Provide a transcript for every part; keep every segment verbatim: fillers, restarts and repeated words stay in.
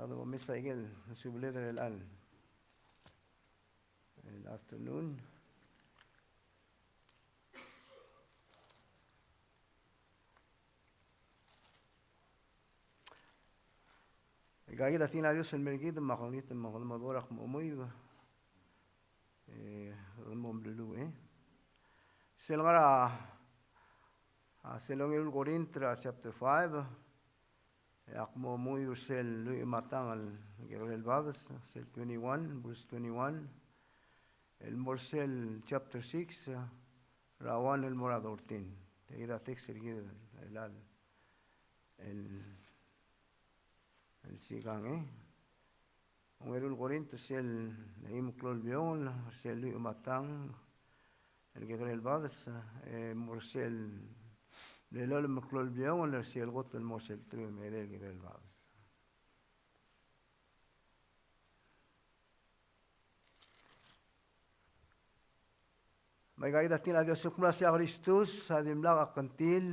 Kede bo mesa ikel subeled er chelechal el afternoon. Aikakid a tekingel a Dios el mer kid me a kongit me kede mo dechor a kmo omuiu, e, kede mo meluluuch, e. Sel ngar er a, a, sel ongeru el Korint er a chapter five, e ak mo omuiu er sel lluich me a tang el kekerei el bades, sel twenty-one, verse twenty-one, el mo er sel chapter six, er a one el mo er a thirteen. Tia kid a text er kid el, el, el sikang, e. Ongeru el Korint er sel eim el klou el bliongel, er sel lluich me a tang el kekerei el bades, e mo er sel elolem el klou el bliongel, er sel kot el mo er sel teruich me a edei el kekerei el bades. Me aikakid a tekingel a Dios el kmo a sei a Kristus a dimlak a kngtil,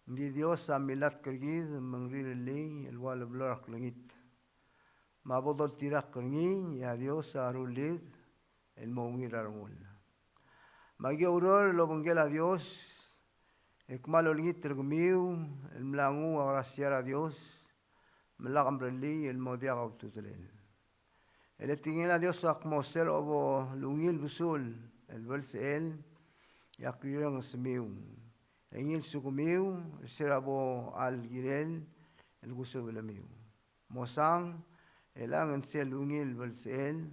ng di Dios a milatk er kid me ng rirellii el ua leblo er a klengit. Me a bo doltirakl er ngii, e a Dios a rullid el mo ungil er a rengul. Me aki oureor el obengkel a Dios, e kmal olengit er kemiu el mla nguu a grasia er a Dios me lak mrellii el mo diak a ultutelel. E le tekingel a Dios a kmo se er a bo lungil besul el belsechel, e ak rirengesemiu e ngilsukemiu er se er a bo el kirel el kusubelemiu. Mosang, e chelechang e ng sel ungil belsechel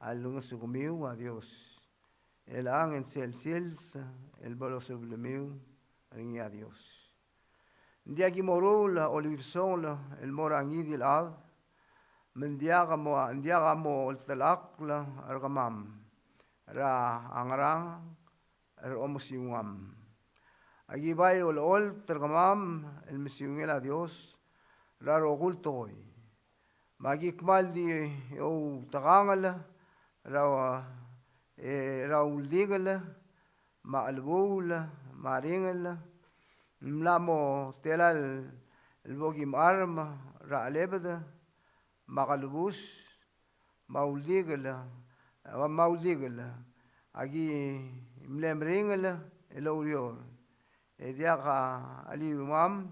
a lngesukemiu a Dios. E chelechang e ng sel sils el bo losubelemiu er ngii a Dios. Ng diak ki moruul a oliursongel el mo er a ngii di el chad, me ng diak a mo, ng diak a mo oltelechakl er kemam er a ngerang er a omesiungam. Aki bai olecholt er kemam el mesiungel a Dios er a rokui el tekoi. Me aki kmal di outekangel er a, e, er a uldikel, me a chelebuul, me a ringel, ng mla mo tela el bo ki mecharm er a chelebed, me a kelebus, me a uldikel, me a uldikel, aki mle meringel el oureor, e diak a cheliuemam,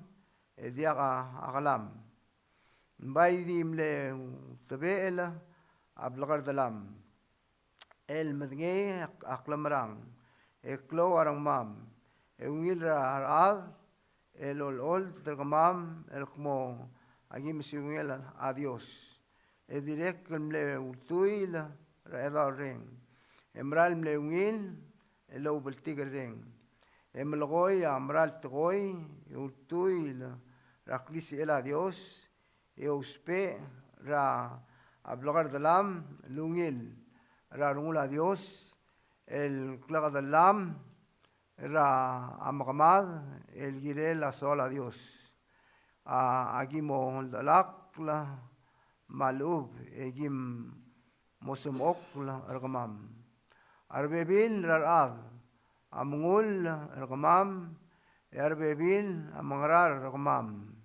e diak a kelam. Ng bai di mle utebechel a blekerdelam el medengei a klemerang, e klou a rengmam, e ungil er a rechad el olecholt er kemam el kmo aki mesiungel a Dios. E dirrek el mle ultuil er a Chedaol Reng, e mera el mle ungil el oubeltik el reng. E melekoi a mera el tekoi e ultuil er a klisichel a Dios, e ousbech er a blekerdelam el ungil er a rengul a Dios, el klekedellam er a mekemad el kirel a soal a Dios. A, aki mo oldechelakl me a lechub e ki mo semechokl er kemam. A rebebil er a rechad a mengull er kemam, e a rebebil a mengrar er kemam.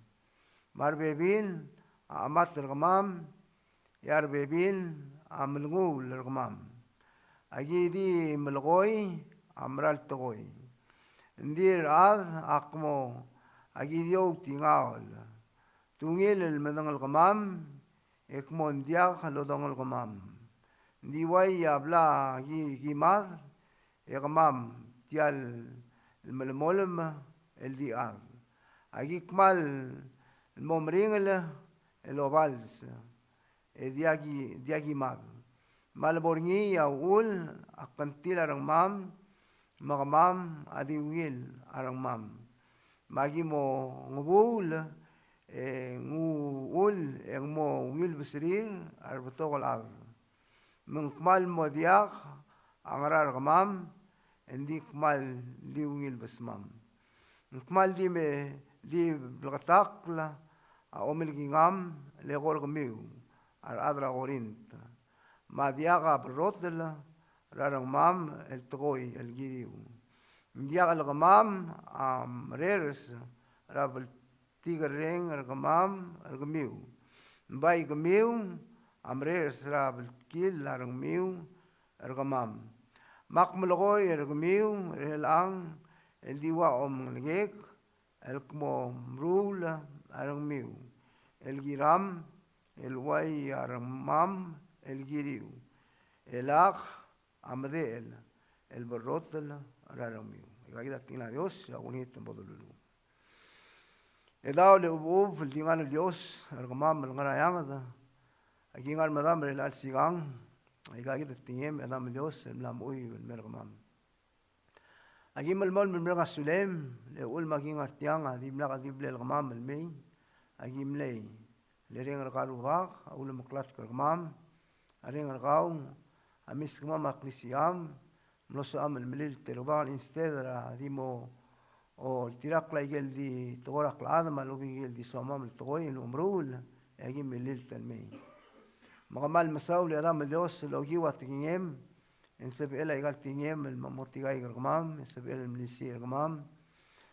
Me a rebebil a chemat er kemam, e a rebebil a melenguul er kemam. Aki di melekoi a mera el tekoi. Ng di rechad a kmo aki di outingaol. Te ungil el medengel kemam, e kmo ng diak lodengel kemam. Ng di uai a bla ki, ki mad, e kemam tia el melemolem el di chad. Aki kmal mo meringel el obals, e diak ki, diak ki mad. Me a lebo er ngii a uchul a kngtil a rengmam, me kemam a di ungil a rengmam. Me aki mo ngebuul, e ng uchul, e ng mo ungil beserir a rebetok el chad. Me ng kmal mo diak a ngerang er kemam, e ng di kmal di ungil besmam. Ng kmal di me, di bleketakl a omelekingam el eko er kemiu a rechad er a Korint. Me a diak a berrotel er a rengmam el tekoi el kiriu. Ng diak el kemam a mereres er a bel tikerreng er kemam er kemiu. ng bai kemiu a mereres er a bltkil a rengmiu er kemam. Me ak melekoi er kemiu er chelechang el di ua omengelekek el kmo meruul a rengmiu el kiram el uai a rengmam el kiriu, e lak a medechel el berrotel er a rengmiu. Aika kid a tekingel a Dios, e a kulengit me bo doluluuch. E daob le chubechub el di ngar er a Dios er kemam el ngar er a eanged, aki ngar medam er chelecha el sikang. Aika kid a tekingem e Chedam el Dios el mla mechuiu el mer kemam. Aki melemolem el mereng a sulem, le uchul me aki ngar tiang a dimlak a diblel kemam el mei, aki mlei, le reng er kau Rubak a ulemeklatk er kemam, a reng er kau a meskemam a klisicham, mlo soam el melilt e Rubak, instead er a di mo oltirakl a ikel di tekoi er a klechad me a lechub e ikel di somam el tekoi el omeruul, e aki melilt el mei. Me kmal mesaul e Chedam el Dios el okiu a tekingem, e ng sebechel aika el tekingem el mo motikaik er kemam, e ng sebechel el melisiich er kemam,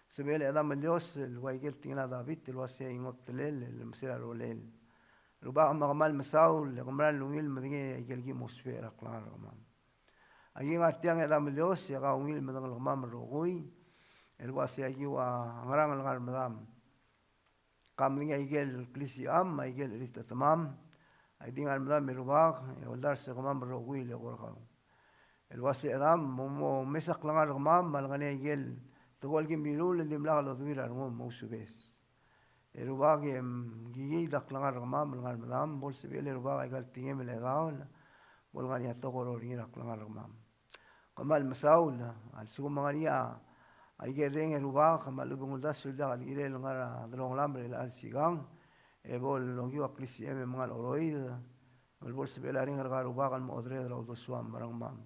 sebechel e Chedam el Dios el ua ikel tekingel a David el uasei, ngobtelel el mesa er a rolel. Rubak me kmal mesaul e ke mera el ungil medengei aike el ki mo ousbech er a klengar er kemam. Aki ngar tiang e Chedam el Dios, e ke ungil medengei er kemam el rokui el uasei aki ua ngerang el ngar medam. Ke medengei aike el klisicham, aike el chelitechetemam, aki di ngar medam e Rubak, e oldars er kemam el rokui el eko er kau. El uasei Chedam, mo, mo mesa klengar er kemam me a lengar er ngii aike el tekoi el kim meruul el dimlak loduil a rengum, mousubes. E Rubak e mkikiid a klengar er kemam el ngar medam, bo lsebechel e Rubak aika el tekingem el chedaol bo lengar er ngii a tekoi er ngii er a klengar er kemam. Kmal mesaul a lsekum a ngar er ngii a ikel reng e Rubak me a lechub e ng uldasu el diak el kirel el ngar er a delongelam er chelecha el sikang, e bo lokiu a klisichem e mengal oroid, me bo lsebechel a reng er kau Rubak el mo odered er a uldesuam me a rengmam.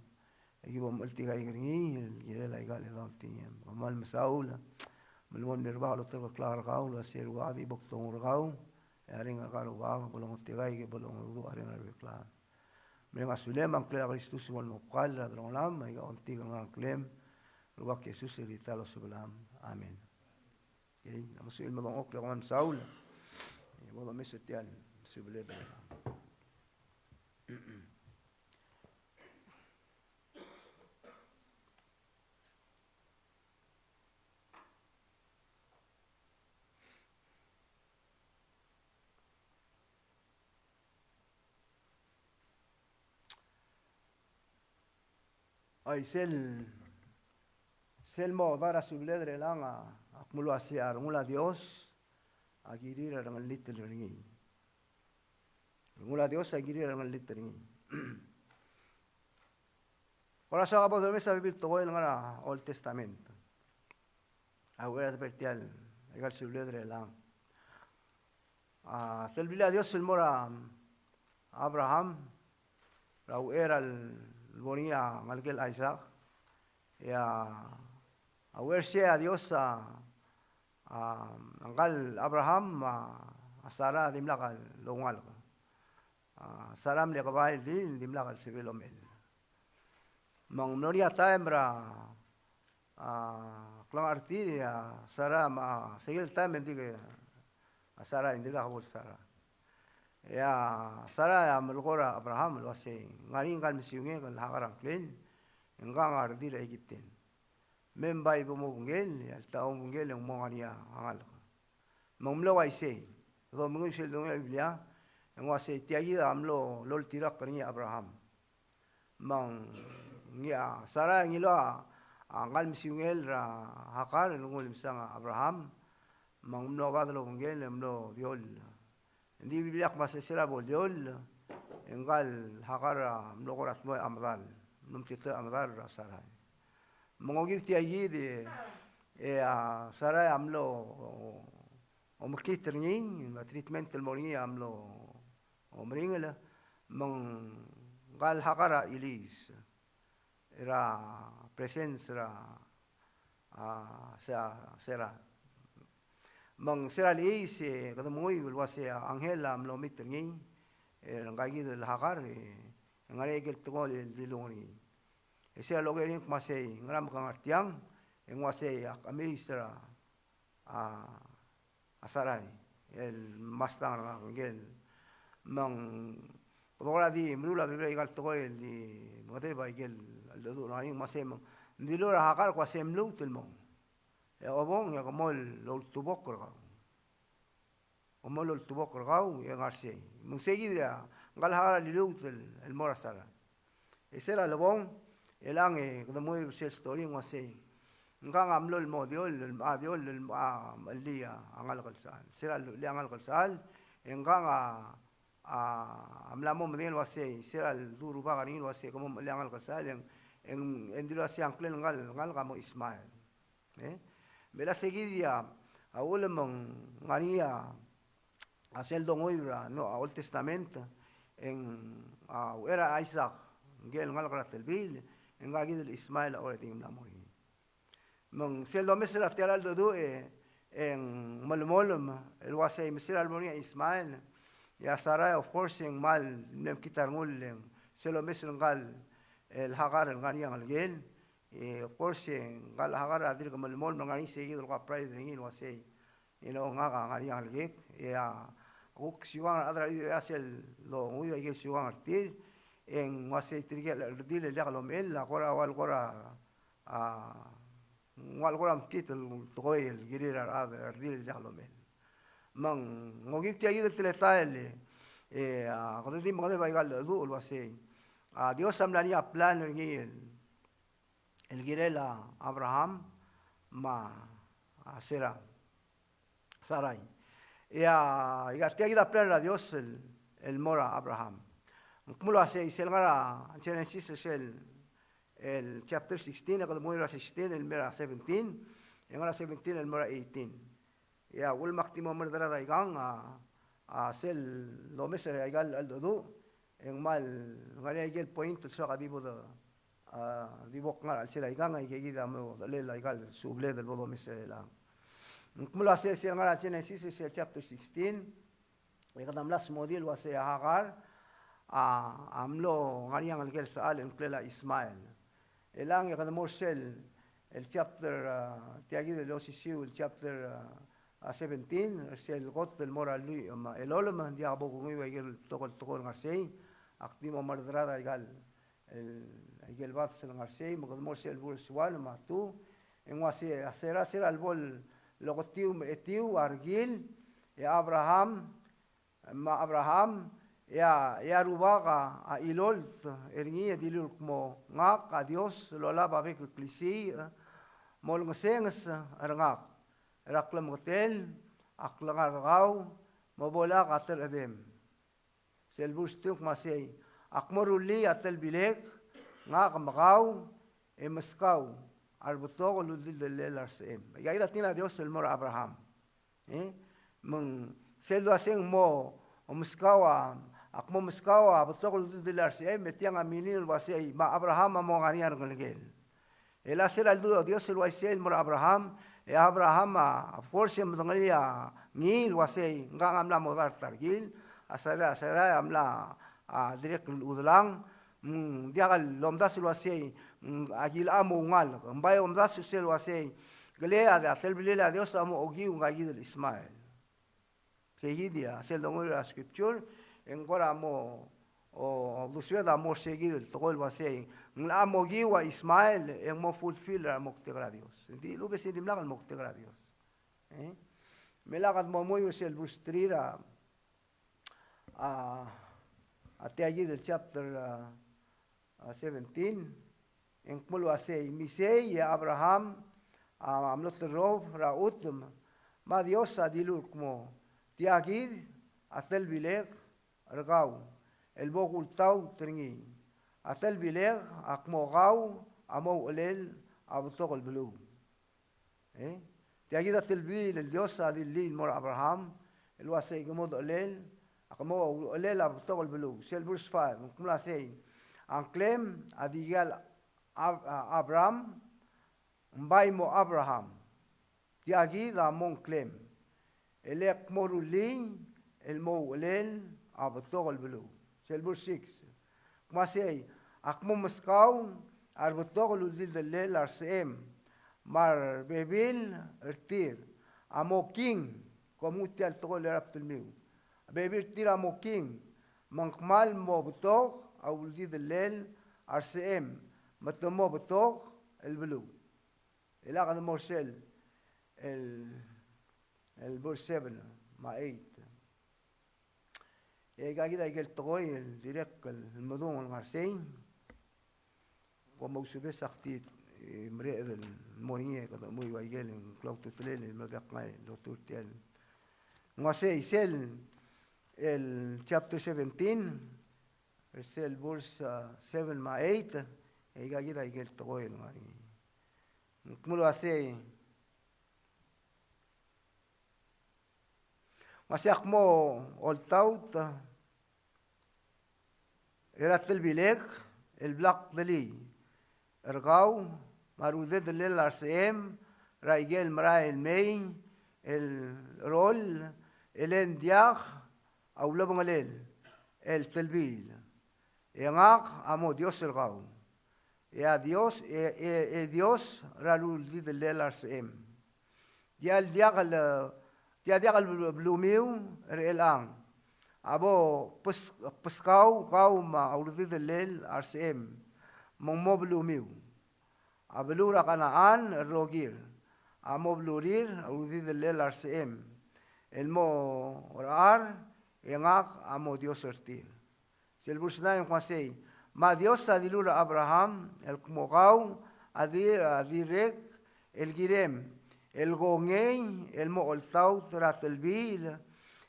E ki bo mcheltikaik er ngii el kirel aika el chedaol el tekingem. Kmal mesaul me lmuut el Rubak el olterekokl er kau el uasei Rubak a di bo kdonguu er kau, e a reng er kau Rubak bo longtikaik e bo longeredecheduch a reng er a rebek el chad. Mereng a sulem a ngklel a Kristus el mo omekall er a delongelam, aika a omtik el ngar er a ngklem, Rubak Jesus el di ta el Osobelam. Amen. Okay, a mo sebechir el mo dengchokl e kmal mesaul. E bo domes er tia el subeled. Ai, sel, sel mo dart er a subeled er chelechang a, ak mle uasei a rengul a Dios a kirir a rengellitel er ngii. Rengul a Dios a kirir a rengellitel er ngii. Kora soak a bo domes a bebil tekoi el ngar er a Old Testament. A uchei er a debo er tia el, aika el subeled er chelechang. A telbilel a Dios el mo er a Abraham er a uchei er a lebo er ngii a ngelekel Isaac. E a, a uchei er sei a Dios a, a ngka el Abraham me a Sara a dimlak loungalek. A Sara a mle kebai el di, dimlak el sebechel el omechell. Me ng mlo er ngii a taem er a, a, klengar er tir, a Sara me a, sel taem e ng di ke, a Sara e ng dirkak bo el Sara. E a Sara a melekoi er a Abraham el uasei, ng ngar er ngii ngka el mesiungek el Hagar a ngklel, e ngka a ngar er tir er a Egypten. Me ng bai bo mo obengkel, e a lta obengkel e ng mo ngar er ngii a ngalek. Me ng mlo uaisei, domenguiu sel donguiu a Biblia, e ng uasei tia kid a mlo loltirakl er ngii a Abraham. Me ngii a Sara e ngiluu a, a ngka el mesiungel er a Hagar el nguu el mesiang a Abraham, me ng mlo bad el obengkel e mlo dioll. Ng di Biblia a kmo se er a bo el dioll, e ngka el Hagar a mlo kora dmeu a medal, mlo mtiteu a medal er a Sarai. Me ng okiu tia kid e, e a Sarai a mlo omekngit er ngii, me a treatment el mo er ngii a mlo omeringel, me ngka el Hagar a chiliis er a presence er a, a, Sa-, Sera. Me ng se er a chiliis e kede menguiu el uasei a anghel a mlo meet er ngii, e ngka kid el Hagar, e ngar er ngii a ikel tekoi el dilung er ngii. E se er a loker er ngii el kmo sei, ngera me ke ngar tiang, e ng uasei ak chemiis er a, a, a Sarai el mastang er ngak, ngike el Me ng kede kora di meruul a bebil er aika el tekoi el di mengedeb aike el cheldecheduch el ngar er ngii, me ng uasei me ng dilu er a Hagar el kmo uasei mluut el mong. E obong e ke mo loltubok er kau. Ke mo loltubok er kau e ngar sei. Me ng sei kid a ngka el Hagar a liluut el, el mo er a Sarai. E se er a lebong, e chelechang e kede mo er sel story ng uasei, ngkang a mlo el mo dioll, el mla dioll, el mla mechellii a ngalek el sechal. Se er a llechulii a ngalek el sechal, e ngkang a, a, a mla mo medengei el uasei, se er a ledu rubak er ngii el uasei, ke mo mechellii a ngalek el sechal, e ng, e ng, e ng dilu el uasei a ngklel ngka el ngalek a mo Ismael. E? Me a sei kid a, a uchul me ng ngar er ngii a, a sel donguiu er a, no, a Old Testament, e ng, a, uchei er a Isaac, ngike el ngalek er a telbiil, e ngka kid el Ismael a already ng mla mo er ngii. Me ng sel domes er a tia el cheldecheduch e, e ng melemolem el uasei me se er a lebo er ngii a Ismael, e a Sarai, of course, e ng kmal mle mekngit a rengul, e ng sel domes er ngka el Hagar el ngar er ngii a ngelekel, e, of course, e, ngka el Hagar a dirk melemolem el ngar er ngii, sei kid el kora pride er ngii el uasei, you know, ngak a ngar er ngii a ngelekek, e a kuk siukang a rechad er a Llach, e a sel donguiu aike el siukang er tir, e ng uasei tirke el redil el diak lomechell a kora ua el kora, a, ng ua el kora mekngit el tekoi el kirir a rechad el redil el diak lomechell. Me ng okiu tia kid el teletael, e, a, kede di mengedecheduch aika el cheldecheduch el uasei, a, Dios a mla er ngii a plan er ngii el el kirel a Abraham me a, a Sera, Sarai. E a, aika tia kid a plan er a Dios el, el mo er a Abraham. Ng kmo el uasei, sel ngar er a Genesis, sel, el chapter sixteen, e kede mo er a sixteen el mo er a seventeen, e ngar er a seventeen el mo er a eighteen. E a uchul me ak di mo merreder er aikang, a, a sel domes er aika el cheldecheduch, e ng kmal ngar er ngii aike el point el soak a di bo de, a, di bo kngar er a chelsel aikang, aike kid a mo dechelel aika el subeled el bo domes er chelechang. Ng kmo el uasei sel ngar er a Genesis, sel chapter sixteen, e kede mla smodii el uasei a Hagar a, a mlo ngar er ngii a ngelekel sechal el ngklel a Ismael. Chelechang e kede mo er sel, el chapter, a, tia kid el osisiu, el chapter, a, a seventeen, er sel kot el mo er a lluich me a elolem, me ng diak bo kunguiu aike el betok el tekoi el ngar sei, ak di mo merreder er aika el, el, aike el bades el ngar sei, me kede mo er sel verse one me a two, e ng uasei a Sera, Sera a lebo loketiu me a etiu a rekil, e a Abraham, me a Abraham, e a, e a Rubak a, a chilolt er ngii e dilu el kmo, ngak a Dios el olab a bek el klisiich, molengesenges er ngak, er a klemeketel a klengar er kau, me bo lak a terechedem. Sel verse two el kmo uasei, ak mo rullii a telbilek, ngak me kau, e meskau a rebetok el uldidellel a rsechem. Aika kid a tekingel a Dios el mo er a Abraham. E? Me ng sel uasei ng mo meskau a, ak mo meskau a betok el uldidellel a rsechem, e tiang a meaning el uasei, me a Abraham a mo ngar er ngii a rengelekel. E le sel ldu a Dios el uaisei el mo er a Abraham, e a Abraham a, of course, e medengelii a ngii el uasei, ngkang a mla mo dart a rekil, a Sera, a Sera a mla, a, dirrek el chudelang, mm, diak lomdasu el uasei, mm, aki locha mo oungalek. Ng bai omdasu sel uasei, kele a, a telbilel a Dios a mo okiu ngka kid el Ismael. Sei kid a, sel donguiu er a scripture, e ng kora mo, o, uldesued a mo er sei kid el tekoi el uasei, ng locha mo okiu a Ismael, e ng mo fulfill er a moktek er a Dios. Ng di lubes e dimlak el moktek er a Dios. E? Me lak a mo omuiu er sel verse three er a, a, a tia kid el chapter, a, a, seventeen, e ng kmo el uasei, me sei e a Abraham a mlo terrob er a chutem, me a Dios a dilu el kmo, tia kid a telbilek er kau el bo kultaut er ngii. A telbilek a kmo kau a mo uchelel a betok el beluu. E? Tia kid a telbiil el Dios a dillii el mo er a Abraham, el uasei ke mo dechelel, a ke mo uchelel a betok el beluu. Sel verse five, ng kmo el uasei, a ngklem a di kall Ab-, a, Abram, ng bai mo Abraham. Tia kid a mo ngklem. E le ak mo rullii el mo uchelel a betok el beluu. Sel verse six. Kmo uasei, ak mo meskau a rebetok el uldidellel a rsechem, me a rebebil er tir a mo king, kom nguu tia el tekoi el er a bdelmiu. A bebil er tir a mo king, Me ng kmal mo betok a uldidellel a rsechem, me te mo betok el beluu. E lak de mo er sel, el, el verse seven me a eight. E aika kid a ikel tekoi el dirrek el medung el ngar sei. Kom ousubes ak di, e, mereched el mo er ngii e kede chemuiu a ikel klou a ultutelel el mlo diak ngai el lotur tia el. Ng uasei sel, el chapter seventeen, er sel verse, a, seven me a eight, e aika kid a ikel tekoi el ngar er ngii. Ng kmo el uasei, me se ak mo oltaut er a telbilek el blak delii er kau me a ruldidellel a rsechem er a ikel merael el mei el cheroll, e le ng diak a ulebengelel el telbiil. E ngak a mo Dios er kau. E a Dios, e, e, e Dios er a ruldidellel a rsechem. Tia el diak el, tia diak el bel-, belumiu er chelechang. A bo kbes-, kbeskau kau me a uldidellel a rsechem. Me ng mo belumiu. A beluu er a Kanaan el rokir a mo belurir a uldidellel a rsechem el mo rechar, e ngak a mo Dios er tir. Sel verse nine ng uasei, me a Dios a dilu er a Abraham el kmo kau a di-, a dirrek el kirem el kongei el mo oltaut er a telbiil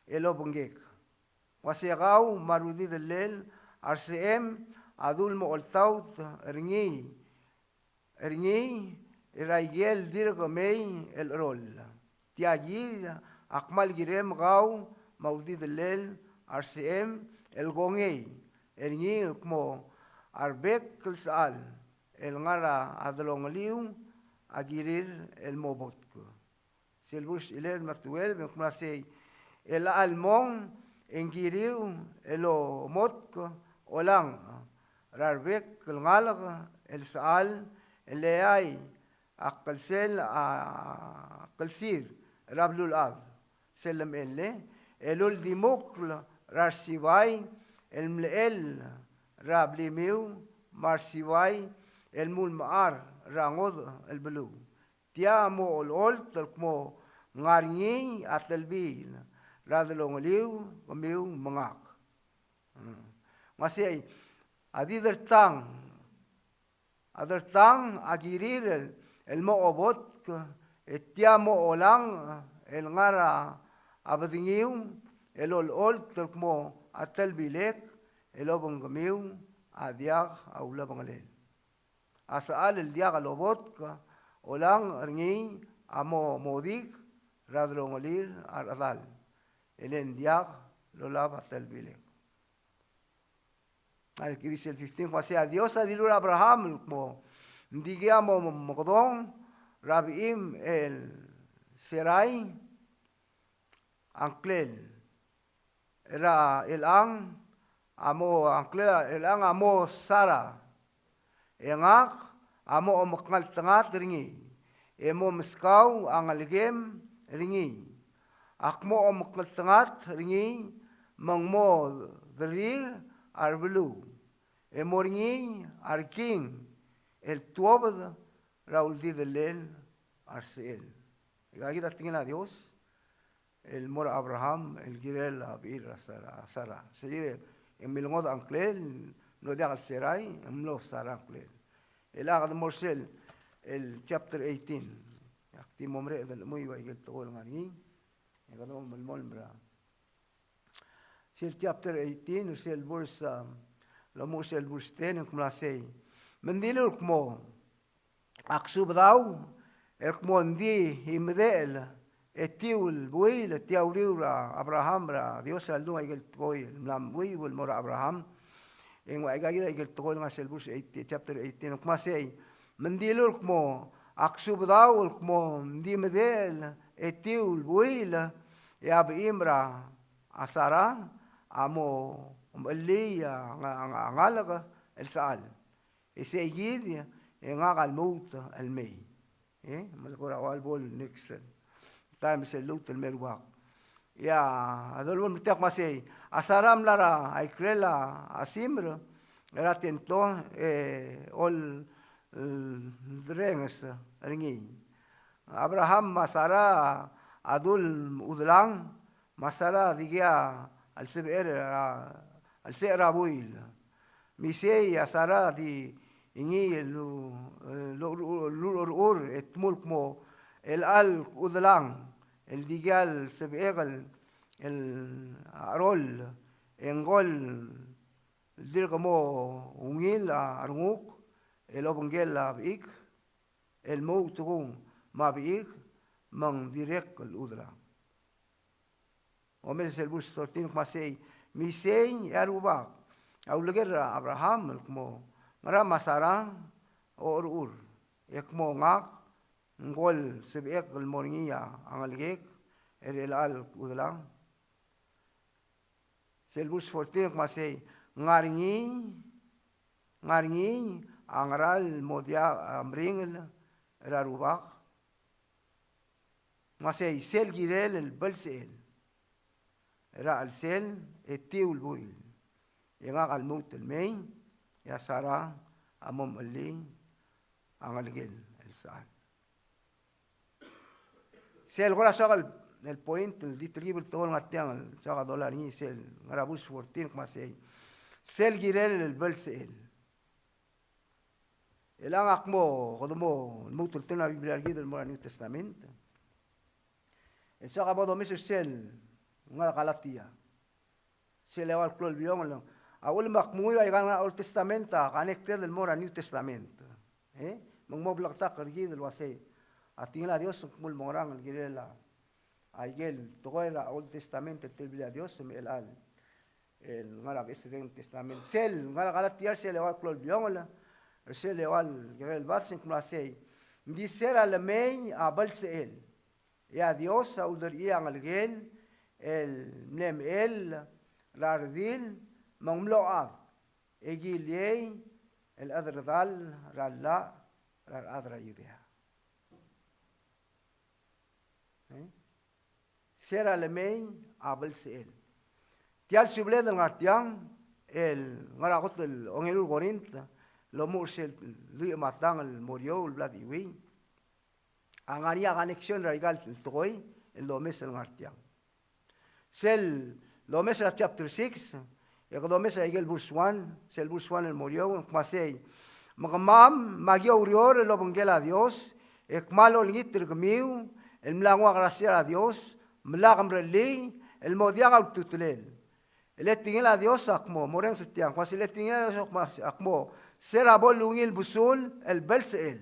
el obengkek. Ng uasei kau me a ruldidellel a rsechem a dul mo oltaut er ngii, er ngii er a ikel dirk mei el cheroll. Tia kid a kmal kirem kau me a uldidellel a rsechem el kongei er ngii el kmo a rebek el sechal el ngar er a delongeliu a kirir el mo botk. Sel verse eleven me a twelve, e ng kmo el uasei, e chelecha el mong e ng kiriu el omotk olang er a rebek el ngalek el sechal el eai a klsel a klsir er a beluulechad. Sel lemechell, el uldimukl er a resibai el mlechell er a blimiu me a resibai el mulemechar er a ngodech el beluu. Tia mo olecholt el kmo ng ngar er ngii a telbiil er a delongeliu kemiu me ngak. Ng uasei a di dertang, a dertang a kirir el, el mo obotk, e tia mo olang el ngar er a bedengiu el olecholt el kmo a telbilek el obengkemiu a diak a ulebengelel. A sechal el diak lobotk olang er ngii a mo modik er a delongelir a rechedal, e le ng diak lolab a telbilek. A le kibisel fifteen, ng uasei a Dios a dilu er a Abraham el kmo, ng dikea mo mekedong er a bechim el Serai a ngklel er a chelechang a mo, a ngklel er a chelechang a mo Sara. E ngak a mo omekngeltengat er ngii, e mo meskau a ngelekem er ngii. Ak mo omekngeltengat er ngii me ng mo derrir a rebeluu, e mo er ngii a reking el tuobed er a uldidellel a rsechel. Aika kid a tekingel a Dios el mo er a Abraham el kirel a bechil er a Sara, a Sara. Sei kid e ng milengodech a ngklel, mlo diak el Serai, e mlo Sara a ngklel. E lak de mo er sel, el chapter eighteen. Ak di mo mereched el chemuiu a ikel tekoi el ngar er ngii. E kede mo melemolem er a sel chapter eighteen, sel verse, um, lomuchel sel verse ten, e ng kmo el uasei, me ng dilu el kmo, ak subedau el kmo ng di medechel e tiu el buil, tia uriul er a Abraham er a Dios a ledung a ikel tekoi el mla mechuiu el mo er a Abraham. E ng ua aika kid a ikel tekoi el ngar sel verse eighteen, chapter eighteen, ng kmo el uasei, me ng dilu el kmo, ak subedau el kmo ng di medechel e tiu el buil, e a bechim er a Sara a mo mechellii a nga-, nga-, ngalek el sechal. E sei kid e ngak a lmuut el mei. E, me a leko er a ua el bo el next time sel lmuut el mei el rubak. Ia, a dolbul me tiang kmo sei, a Sara a mla er a ikrel a, a simr er a tento, e, ol, e, derrenges er ngii. Abraham me a Sara a dul udelang, me a Sara a dikea el sebechel er a, el sebechel er a buil. Me isei a Sara a di ngii el lu-, lu-, lu-, lucherechur e dmul kmo chelecha el kudelang el dikea el sebechek el, el cheroll, e ng kol dirk mo ungil a renguk el obengkel a bechik el mo outekung me a bechik me ng dirrek el chudelang. Omes sel verse thirteen el kmo sei, me isei e a Rubak a uleker er a Abraham el kmo, ngera me a Sara a ocherechur, e kmo ngak ng kol sebechek el mo er ngii a ngelekek er chelecha el chudelang? Sel verse fourteen el kmo sei, ng ngar er ngii, ng ngar er ngii a ngera el mo diak a meringel er a Rubak? Me sei sel kirel el belsechel er a chelsel e tiu el buil, e ngak a lmuut el mei, e a Sara a mo mechellii a ngelekel el sechal. Sel kora soak el, el point el di telkib el tekoi el ngar tiang el soak a dolai er ngii, sel ngar er a verse fourteen el kmo sei, sel kirel el belsechel. Chelechang a kmo, kede mo lmuut el turn a Biblia er kid el mo er a New Testament. E soak a bo domes er sel ngar er a Galatia. Sel eua el klou el bliongel. A uchul me ak menguiu a ika el ngar er a Old Testament a connected el mo er a New Testament. E? Me ng mo bleketakl er kid el uasei, a tekingel a Dios ng kmo ng mo ngerang el kirel a, a ikel tekoi er a Old Testament el telbilel a Dios me chelecha el el ngar er a Beches el Reng Testament. Sel ngar er a Galatia er sel eua el klou el bliongel, er sel eua el kerel el bades, e ng kmo sei, ng di se er a lemei a belsechel, e a Dios a ulderchii a ngelekel el mle mechell er a redil me ng mlo chad, e kiliei el chederedall er a llach er a rechad er a Judea. E? Se er a lemei a belsechel. Tia el subeled el ngar tiang, el ngar er a kot el ongeru el Korint, el omuchel er sel lluich me a tang el mo er eou el bla dechuiuii, a ngar er ngii a connection er a ika el tekoi el domes el ngar tiang. Sel domes er a chapter six, e kede omes er a ikel verse one, sel verse one el mo er eou, e ng kmo sei, me kemam me aki oureor el obengkel a Dios, e kmal olengit er kemiu el mla nguu a krasia er a Dios, me lak mrellii el mo diak a ultutelel. E le tekingel a Dios a kmo, morrenges er tiang, kmo sei, le tekingel a Dios a kmo, se er a bo lungil besul el belsechel.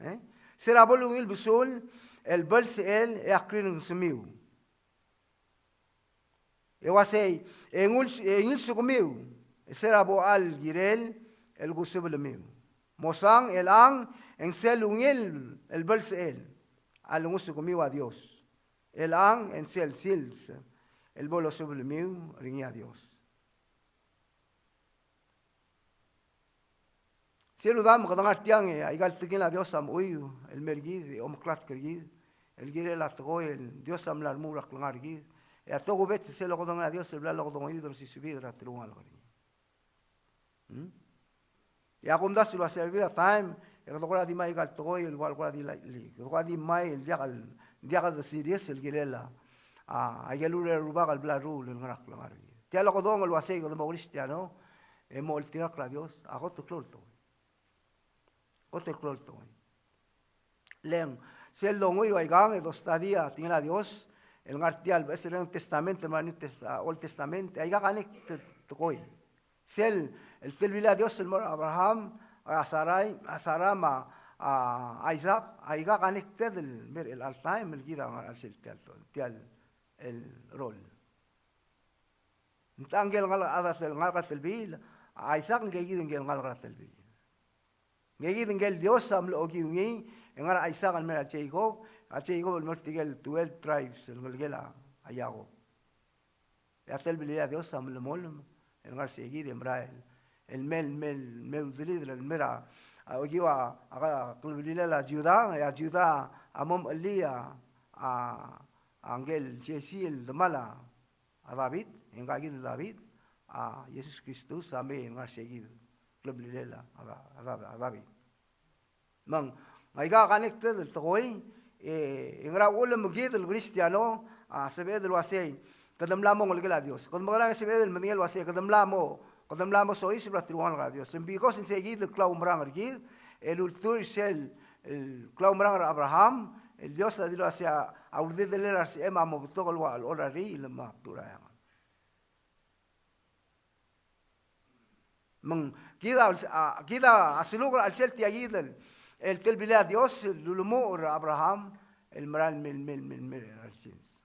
E? Se er a bo lungil besul el belsechel e ak rirengesemiu. E uasei, e ngul-, e ngilsukemiu, e se er a bo el kirel el kusubelemiu. Mosang, chelechang e ng sel ungil el belsechel a lengusukemiu a Dios. Chelechang e ng sel sils el bo losubelemiu er ngii a Dios. Sel udam, kede ngar tiang, e aika el tekingel a Dios a mechuiu el mer kid, e omeklatk er kid el kirel a tekoi el Dios a mla remuul er a klengar er kid. E a tokubets sel lokedongei a Dios el bla lokedongeid er a osisebid er a telungalek er ngii. Hmm? E a kumdasu el ua se a bebil er a taem e kede kora di ngmai aika el tekoi el ua kora di lightly. Kede kora di ngmai el diak el, diak de serious el kirel a, a, aike el urerel a Rubak el bla leruul el ngar er a klengar er kid. Tia el lokedong el uasei kede mo Kristiano e mo oltirakl er a Dios, a kot el klou el tekoi. Kot el klou el tekoi. Le ng sel donguiu aikang e dostudy a tekingel a Dios el ngar tia el Beches el Reng Testament me a New Test-, a, Old Testament, e aika connected tekoi. Sel, el telbilel a Dios el mo er a Abraham, a Sarai, a Sara me a, a, Isaac, aika connected el mer chelecha el taem el kid a ngar er a chelsel tia el, tia el rol. Ng techa ngike el ngalek er a chad el ngalek er a telbiil, a Isaac ngike kid ngike el ngalek er a telbiil. Ngike kid ngike el Dios a mlo okiu ngii, e ngar er a Isaac el mer a Jacob, a Jacob el mer tirke el twelve tribes el ngelekel a Jacob. E a telbilel a Dios a melemolem el ngar er sei kid e merael el mei, mei, mei uldelidel el mer a, a, okiu a, a, a, kelebilel a Juda, e a Juda a mo mechellii a, a, a ngike el Jesse el demal a David, e ngka kid el David, a Jesus Kristus a mei el ngar sei kid el kleblilel a, a, a David. Me ng, ng aika connected el tekoi, e, e ngera uchul me kid el Kristiano a sebeched el uasei kede mla mo ngelekel a Dios. Kede mekerang e sebeched el medengei el uasei kede mla mo, kede mla mo soiseb er a telungalek er a Dios. Because ng sei kid el klaumerang er kid el ultuil er sel, el klaumerang er a Abraham, el Dios a dilu el uasei a uldedelel a resechem a mo betok el ua chelechol er a riil me a bdu er a eanged. Me ng kid a, a, kid a seluk er a chelsel tia kid el, el telbilel a Dios el ulemuchel er a Abraham el mera el mei, mei, mei, mei er a resils.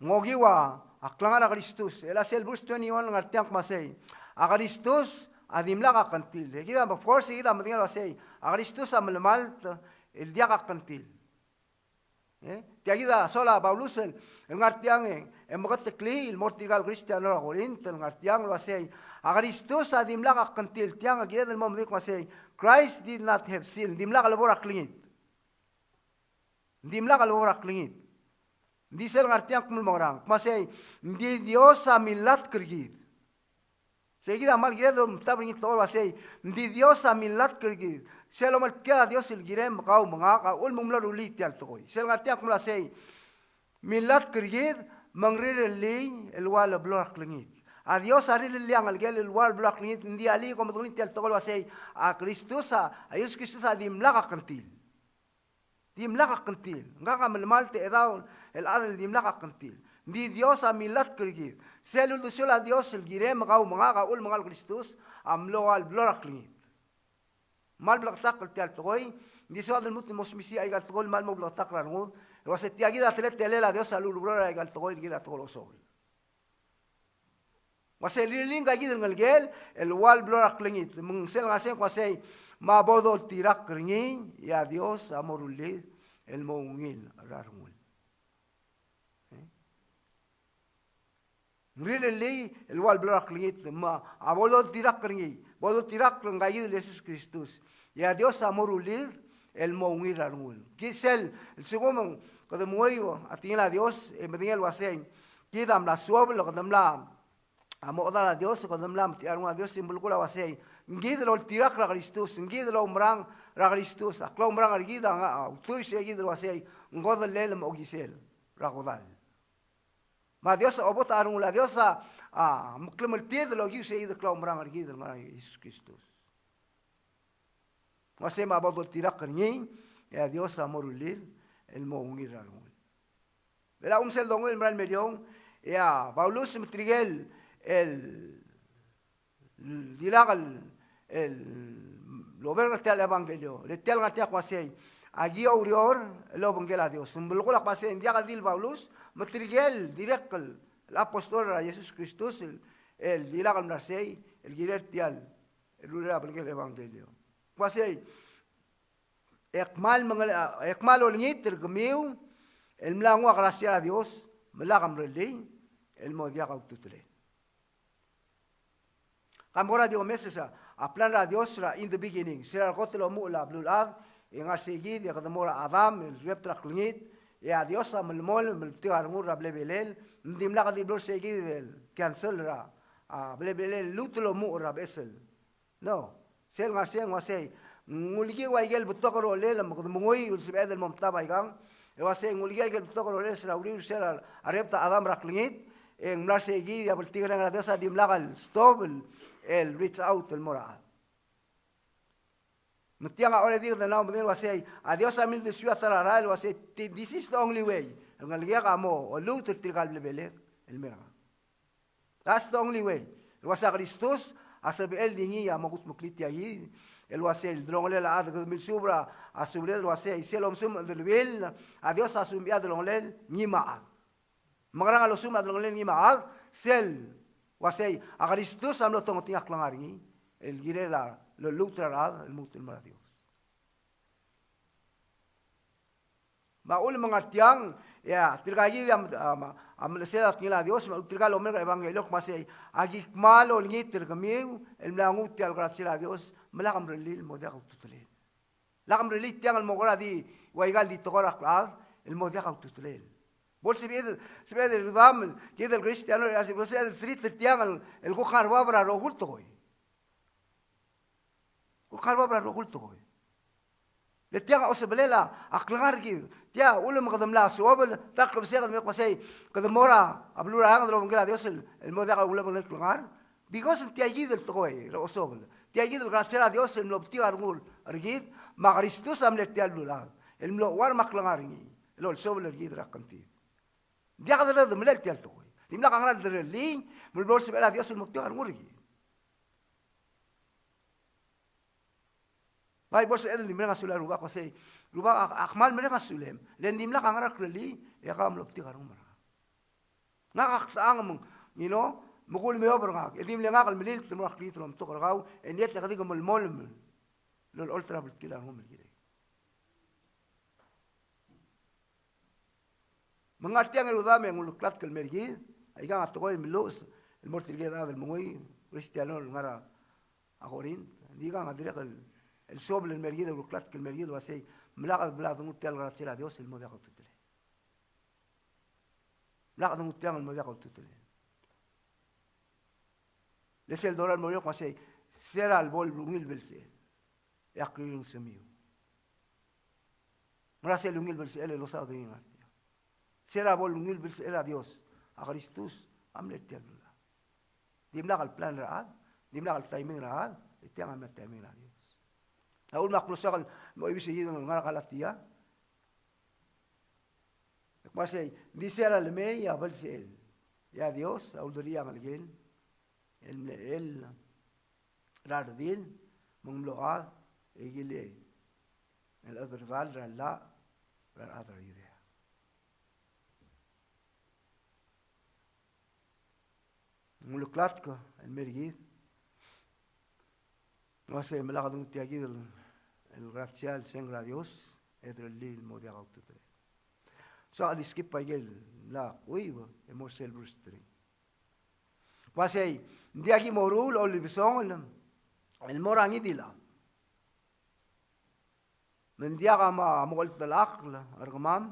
Ng okiu a klengar er a Kristus, el a sel verse twenty-one el ngar tiang el kmo sei, a Kristus a dimlak a kngtil. E kid a, of course, e kid a medengei el uasei a Kristus a melemalt el diak a kngtil. E, tia kid a soal a Paulus el, el ngar tiang e, e meketeklii el mo er tirka el Kristiano er a Korint, el ngar tiang el uasei a Kristus a dimlak a kngtil. Tiang a kired el mo medengei el kmo sei, Christ did not have sin, dimlak lebo er a klengit. Dimlak lebo er a klengit. Ng di sel ngar tiang el kmo mekerang, kmo sei, ng di Dios a milatk er kid. Sei kid a kmal kired el omtab er ngii el tekoi el uasei, ng di Dios a milatk er kid. Sel omeltkar a Dios el kirem kau me ngak a uchul me ng mlo rullii tia el tekoi. Sel ngar tiang el kmo sei, milatk er kid me ng rirellii el ua leblo er a klengit. A Dios a rirellii a ngelekel el ua leblo er a klengit, ng di alii, kom medengelii tia el tekoi el uasei, a Kristus a, a Jesus Kristus a dimlak a kngtil. Dimlak a kngtil. Ngak a melemalt e chedaol el chad el dimlak a kngtil. Ng di Dios a milatk er kid. Sel uldesuel a Dios el kirem kau me ngak a uchul me ngar er a Kristus a mlo ua leblo er a klengit. Kmal bleketakl tia el tekoi, ng di soad el lmuut el mo smisichii aika el tekoi el kmal mo bleketakl er a rengud, el uasei tia kid a teletelel a Dios a lulebror er aika el tekoi el kirel a tekoi el osoul. Uasei rirellii ngka kid el ngelekel el ua leblo er a klengit, me ng sel ngar sei el kmo sei, me a bo doltirakl er ngii, e a Dios a mo rullid el mo ungil er a rengul. Ng rirellii el ua leblo er a klengit, me a bo doltirakl er ngii, bo doltirakl er ngka kid el Jesus Kristus, e a Dios a mo rullid el mo ungil er a rengul. Kid sel, lsekum e ng kede menguiu a tekingel a Dios, e medengei el uasei kid a mla suobel, kede mla a mo chedal a Dios, kede mla mtechia a rengul a Dios, e ng belkul a uasei, ng kid el oltirakl er a Kristus, ng kid el oumerang er a Kristus, a klaumerang er kid a, a ultuil er sei kid el uasei, ng kodellel me a okisel er a kodall. Me a Dios a obot a rengul, a Dios a, a meklemeltid el okiu sei kid el klaumerang er kid el ngar er a Jesus Kristus. Uasei me a bo doltirakl er ngii, e a Dios a mo rullid el mo ungil er a rengul. Bela um sel donguiu el mera el meriong, e a Paulus me tirke el, el dilak el, el oberk er tia el ebangkelio, le tia el ngar tiang el kmo sei, aki oureor el obengkel a Dios. Ng belkul a kmo sei, ng diak el di el Paulus, me tirke el dirrek el, el apostol er a Jesus Kristus, el, el dilak el mla er sei, el kirel tia el el urerel a belkul el ebangkelio. Kmo sei, e kmal mengele-, e kmal olengit er kemiu el mla nguu a krasia er a Dios, me lak mrellii el mo diak a ultutelel. Ka mo kora di omes a, a plan er a Dios er a in the beginning, se er a kot el omuchel a beluulechad, e ngar sei kid, e kede mo er a Adam, el rebet er a klengit, e a Dios a melemolem el betik a rengul er a blebelel, ng dimlak di blo er sei kid el cancel er a, a blebelel el lmuut el omuchel er a beches el No. Sel ngar sei ng uasei, ng ulekiu a ikel betok el rolel, me kede menguiu el sebeched el mo mtab aikang. E uasei, ng ulekiu a ikel betok el rolel, se er a uriul, se er a rebet a Adam er a klengit, e ng mla er sei kid, e a bltikerreng er a Dios a dimlak el stop el, el reach out el mo er a chad. Me tiang a already kede mla medengei el uasei, a Dios a mildesuii a ta er a rael el uasei, "Thi-, this is the only way." El ngelekek a mo, o lmuut er tirka el blebelek, el mer a That's the only way. El uasei a Kristus a sebechel di ngii a mo kudmeklii tia kid. El uasei el delongelel a chad, kede milsuub er a subeled el uasei sel omesumech el deleuill, a Dios a sumechii a delongelel ngii me a chad. Me ngerang a losumech a delongelel ngii me a chad? Sel uasei a Kristus a mlo tongetii a klengar er ngii el kirel a lolluut er a rechad el lmuut el mo er a Dios. Me a uchul me ngar tiang, e a, tirka kid a, a, a melechesel a tekingel a Dios, me a tirka el omerk er a ebangkelio el kmo sei, aki kmal olengit er kemiu el mla nguu tia el krasia er a Dios, me lak mrellii el mo diak a ultutelel. Lak mrellii tiang el mo kora di, Ua ikal di tekoi er a klechad el mo diak a ultutelel. Bo lsebeched, sebeched el rudam, kid el Kristiano, a sebeched el treat er tiang el, el kuk ngar er bab er a rokui el tekoi. Kuk ngar er bab er a rokui el tekoi. Le tiang a osebelel a klengar er kid. Tia uchul me kede mla suobel, ta el klebesei kede me kmo sei, kede mo er a beluu er a eanged el obengkel a Dios el, el mo diak a ulebengelel el klengar. Because ng tia kid el tekoi er a osobel. Tia kid el krasia er a Dios el mlo betik a rengul er kid, me a Kristus a mle er tia el beluulechad el mlo chuarm a klengar er ngii el olsobel er kid er a kngtid. Ng diak de redemelel tia el tekoi. Dimlak a ngera el derellii, me bo lsebechel a Dios el mo betik a rengul er kid. Bai, bo lsebeched el di mereng a sulel a Rubak, kmo sei, Rubak, ak, ak kmal mereng a sulem. Le ng dimlak a ngera el kerellii, e kau a mlo betik a rengum er ngak. Ngak a kldechang me ng, you know, me kulemeob er ngak. E di mle ngak el melilt el mo er a kliit el omtok er kau, e ng diak, e kede di melemolem el olecholt er a bltkil a rengum el kirek. Me ng ngar tiang el rudam e ng uleklatk el mer kid, aikang a tekoi el meluches el mo er tirke el chad el menguiu, Kristiano el ngar er a Korint. Ng di aikang a dirrek el, el suobel el mer kid, el uleklatk el mer kid el uasei, me lak de bla denguu tia el krasia er a Dios el mo diak a ultutelel. Me lak de denguu tiang el mo diak a ultutelel. Le sel dorael el mo er eou el kmo sei, se er a lebo el ungil belsechel e ak rirengesemiu. Ngera sel ungil belsechel el losaod er ngii el ngar tiang? Se er a bo el ungil belsechel a Dios, a Kristus a mle er tia el beluulechad. Dimlak el plan er a chad, dimlak el timing er a chad, e tiang a mle timing er a Dios. A uchul me ak mlo soak el mo oibes er kid el ngar er a Galatia. Kmo sei, ng di se er a lemei a belsechel, e a Dios a uldurech a Ngelekel el mle er a redil me ng mlo chad e kilei el chederedal er a llach er a rechad er a Judea. Ng uleklatk el mer kid el uasei me lak denguu tia kid el, el krasia el seng er a Dios e derellii el mo diak a ultutelel. So a di skip a ikel mla chuib e mo er sel verse three. Uasei, ng diak ki mo ruul a olibesongel el mo er a ngii di el chad. Me ng diak a mo, mo oltelechakl er kemam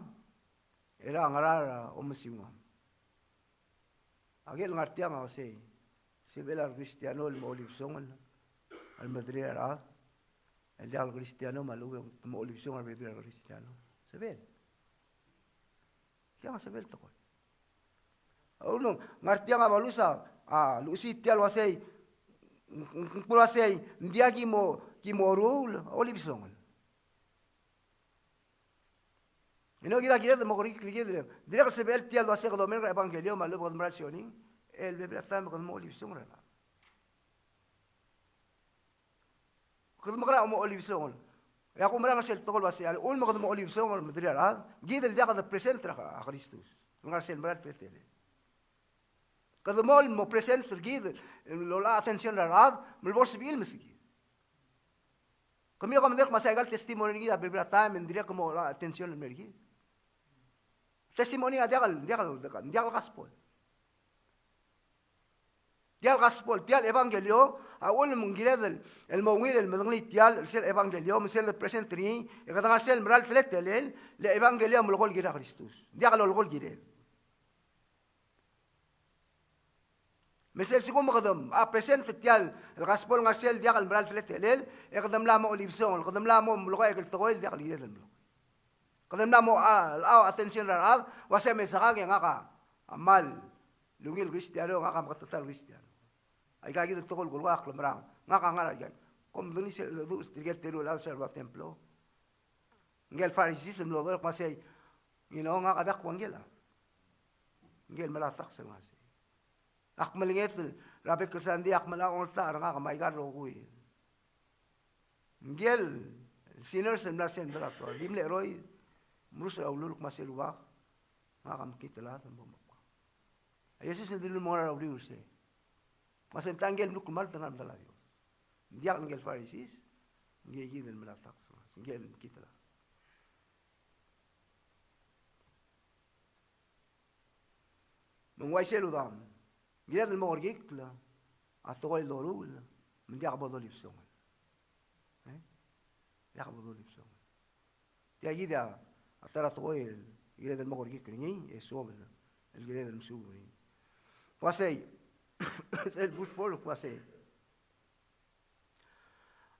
er a ngera er a omesiungam. Aikel ngar tiang a uasei, sebechel a re Kristiano el mo olibesongel el mederir a rechad, el diak el Kristiano me a lechub e te mo olibesongel el mederir a re Kristiano. Sebechel. Tiang a sebechel tekoi. A uchul me ng ngar tiang a Paulus a, a luchesii tia el uasei, ng, ng, ng kmo uasei, ng diak ki mo, ki mo ruul a olibesongel. You know, kid a kired el mo kerekikl er kid, dirrek el sebechel tia el uasei kede omerk er a ebangkelio me a lechub e kede mera el sioning, el bebil er a taem e kede mo olibesongel er a rechad. Kede mekerang e mo olibesongel? E a kumerang er sel tekoi el uasei, a uchul me kede mo olibesongel el mederir a rechad, kid el diak de present er a Kristus el ngar er sel mera el teletelel. Kede mo, mo present er kid el lolecha a attention er a rechad me le bo lsebechir el mesekid. Kemiu a kom dirrek el kmo sei, aika el testimony er kid a bebil er a taem e ng dirrek el mo lolecha a attention el mer kid. Testimony a diak el, diak el, diak el gospel. Tia el gospel, tia el ebangkelio, a uchul me ng kired el, el mo ungil el medengelii tia el, sel ebangkelio, me sel de present er ngii, e kede ngar er sel mera el teletelel, le ebangkelio a melekoi el kirel a Kristus. Diak lolekoi el kired. Me sel lsekum e kede, a, present er tia el gospel el ngar er sel diak el mera el teletelel, e kede mla mo olibesongel, kede mla mo melekoi a ikel tekoi el diak el kired el melekoi. Kede mla mo, a, a, attention er a rechad, uasei me sechang e ngak a kmal ungil Kristiano, ngak a meketeket el Kristiano. Aika kid el tekoi el kulekoi a klemerang. Ngak a ngar er a ikang. Kom medengei sel leduch er tirke el teru el chad er a templo. Ngike el Pharisees el mlo dodech el kmo sei, you know, ngak a diak kua ngike el, ngike el melai a tax el ngar sei. Ak melenget er a bek el sandei, ak melai a ongeltacher er ngak me aika el rokui. Ngike el sinners el mla er sel medal a toa, di mle cheroid, merus er a ulul el kmo sei, Rubak, ngak a mekngit el chad me bo mokbang. A Jesus a dilu el mo ngar er a uriul er sei. Me sei ng ta ngike el mluk el malt el ngar er a medal a Dios. Ng diak ngike el Pharisees, ngike kid el melai a tax, ngike el mekngit el chad. Me ng uaisei el udam. Ng kired el mo kerekikl a tekoi el doruul, me ng diak bo dolibesongel. E? Diak bo dolibesongel. Tia kid a ta er a tekoi el kired el mo kerekikl er ngii, e soak el kired el mesuub er ngii. Uasei, el verse four el uasei.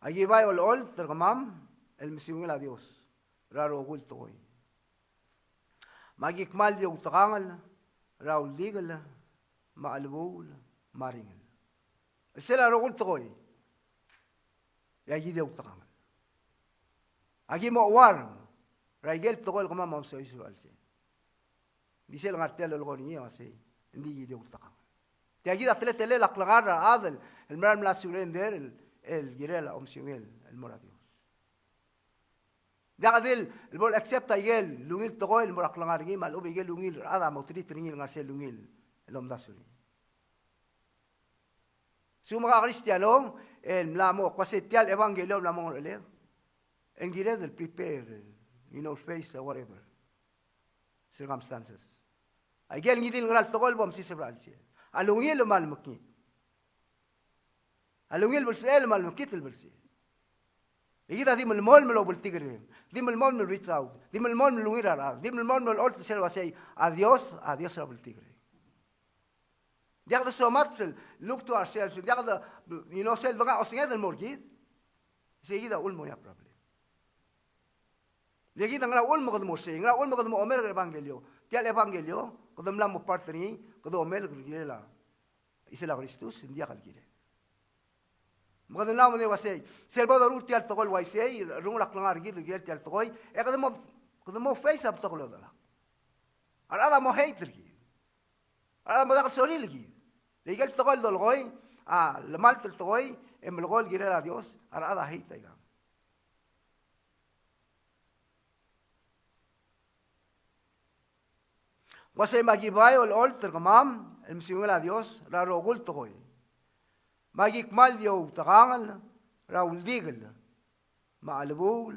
Aki bai olecholt er kemam el mesiungel a Dios er a rokui el tekoi. Me aki kmal di outekangel er a uldikel me a chelebuul me a ringel. Sel a rokui el tekoi. E aki di outekangel. Aki mo chuarm er a ikel tekoi el kemam a omesiou er a chelsel. Di sel ngar tia el lolekoi er ngii a uasei, ng di ki di outekangel. Tia kid a teletelel a klengar er a chad el mera el mla surrender el, el kirel a omesiungel el mo er a Dios. Diak di el bo le accept a ikel ungil tekoi el mo er a klengar er ngii me a lechub e ikel ungil er a chad a mo treat er ngii el ngar sel ungil el omdasu er ngii. Sel mo er a Kristiano el mla mo, ko uasei tia el ebangkelio el mla mo ngerecheled, e ng kired el prepare, you know, face whatever circumstances. Aike el ngii di el ngera el tekoi el bo msiseb er a chelsel. A lungil me a lemekngit. A lungil belsechel me a lemekngit el belsechel. E kid a di melemolem el oubltikerreng. Di melemolem el reach out. Di melemolem el ungil er a rechad. Di melemolem el olecholt er sel uasei a Dios, a Dios er a bltikerreng. Diak de so much el look to ourselves. Diak de, you know, sel dengar a osenged el mo er kid. Sei kid a uchul mo er ngii a problem. Le kid a ngera uchul me kede mo sei, ngera uchul me kede mo omerk er a ebangkelio. Tia el ebangkelio, kede mla mo part er ngii, kede omerk el kirel a chisel a Kristus, ng diak el kirel. Me kede mla mo medengei el uasei, sel bo doruul tia el tekoi el uaisei, rengul a klengar er kid el kirel tia el tekoi, e kede mo, kede mo face a betok el odelak. A rechad a mo hate er kid. A rechad a mo diak el sorir el kid. Le ikel tekoi el dolekoi, a, lemalt el tekoi, e melekoi el kirel a Dios, a rechad a hate aikang. Uasei me aki bai olecholt er kemam el mesiungel a Dios er a rokui el tekoi. Me aki kmal di outekangel er a uldikel me a chelebuul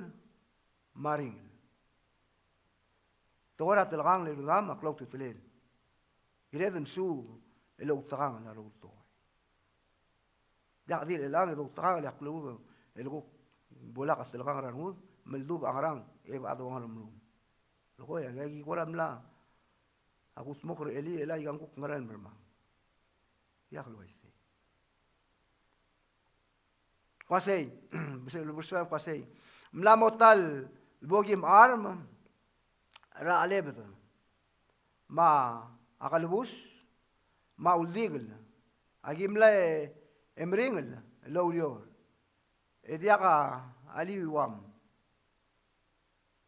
me a ringel. Tekoi er a telkangel e rudam a klou a ultutelel. Kired el mesuub el outekangel er a rokui el tekoi. Diak di el chelechang e doutekangel e a klou el kuk bo lak a telkangel er a rengud, me ledubech a ngerang e bo a dongang el omeruul. Lekoi, a ki kora mla a kudmokl er a elii, e le aikang kuk ngera el mermang. Diak el uaisei. Uasei, verse five uasei. Mla mo ta el bo ki mecharm er a chelebed me a kelebus me a uldikel. Aki mla e meringel el oureor. E diak a liuiuam.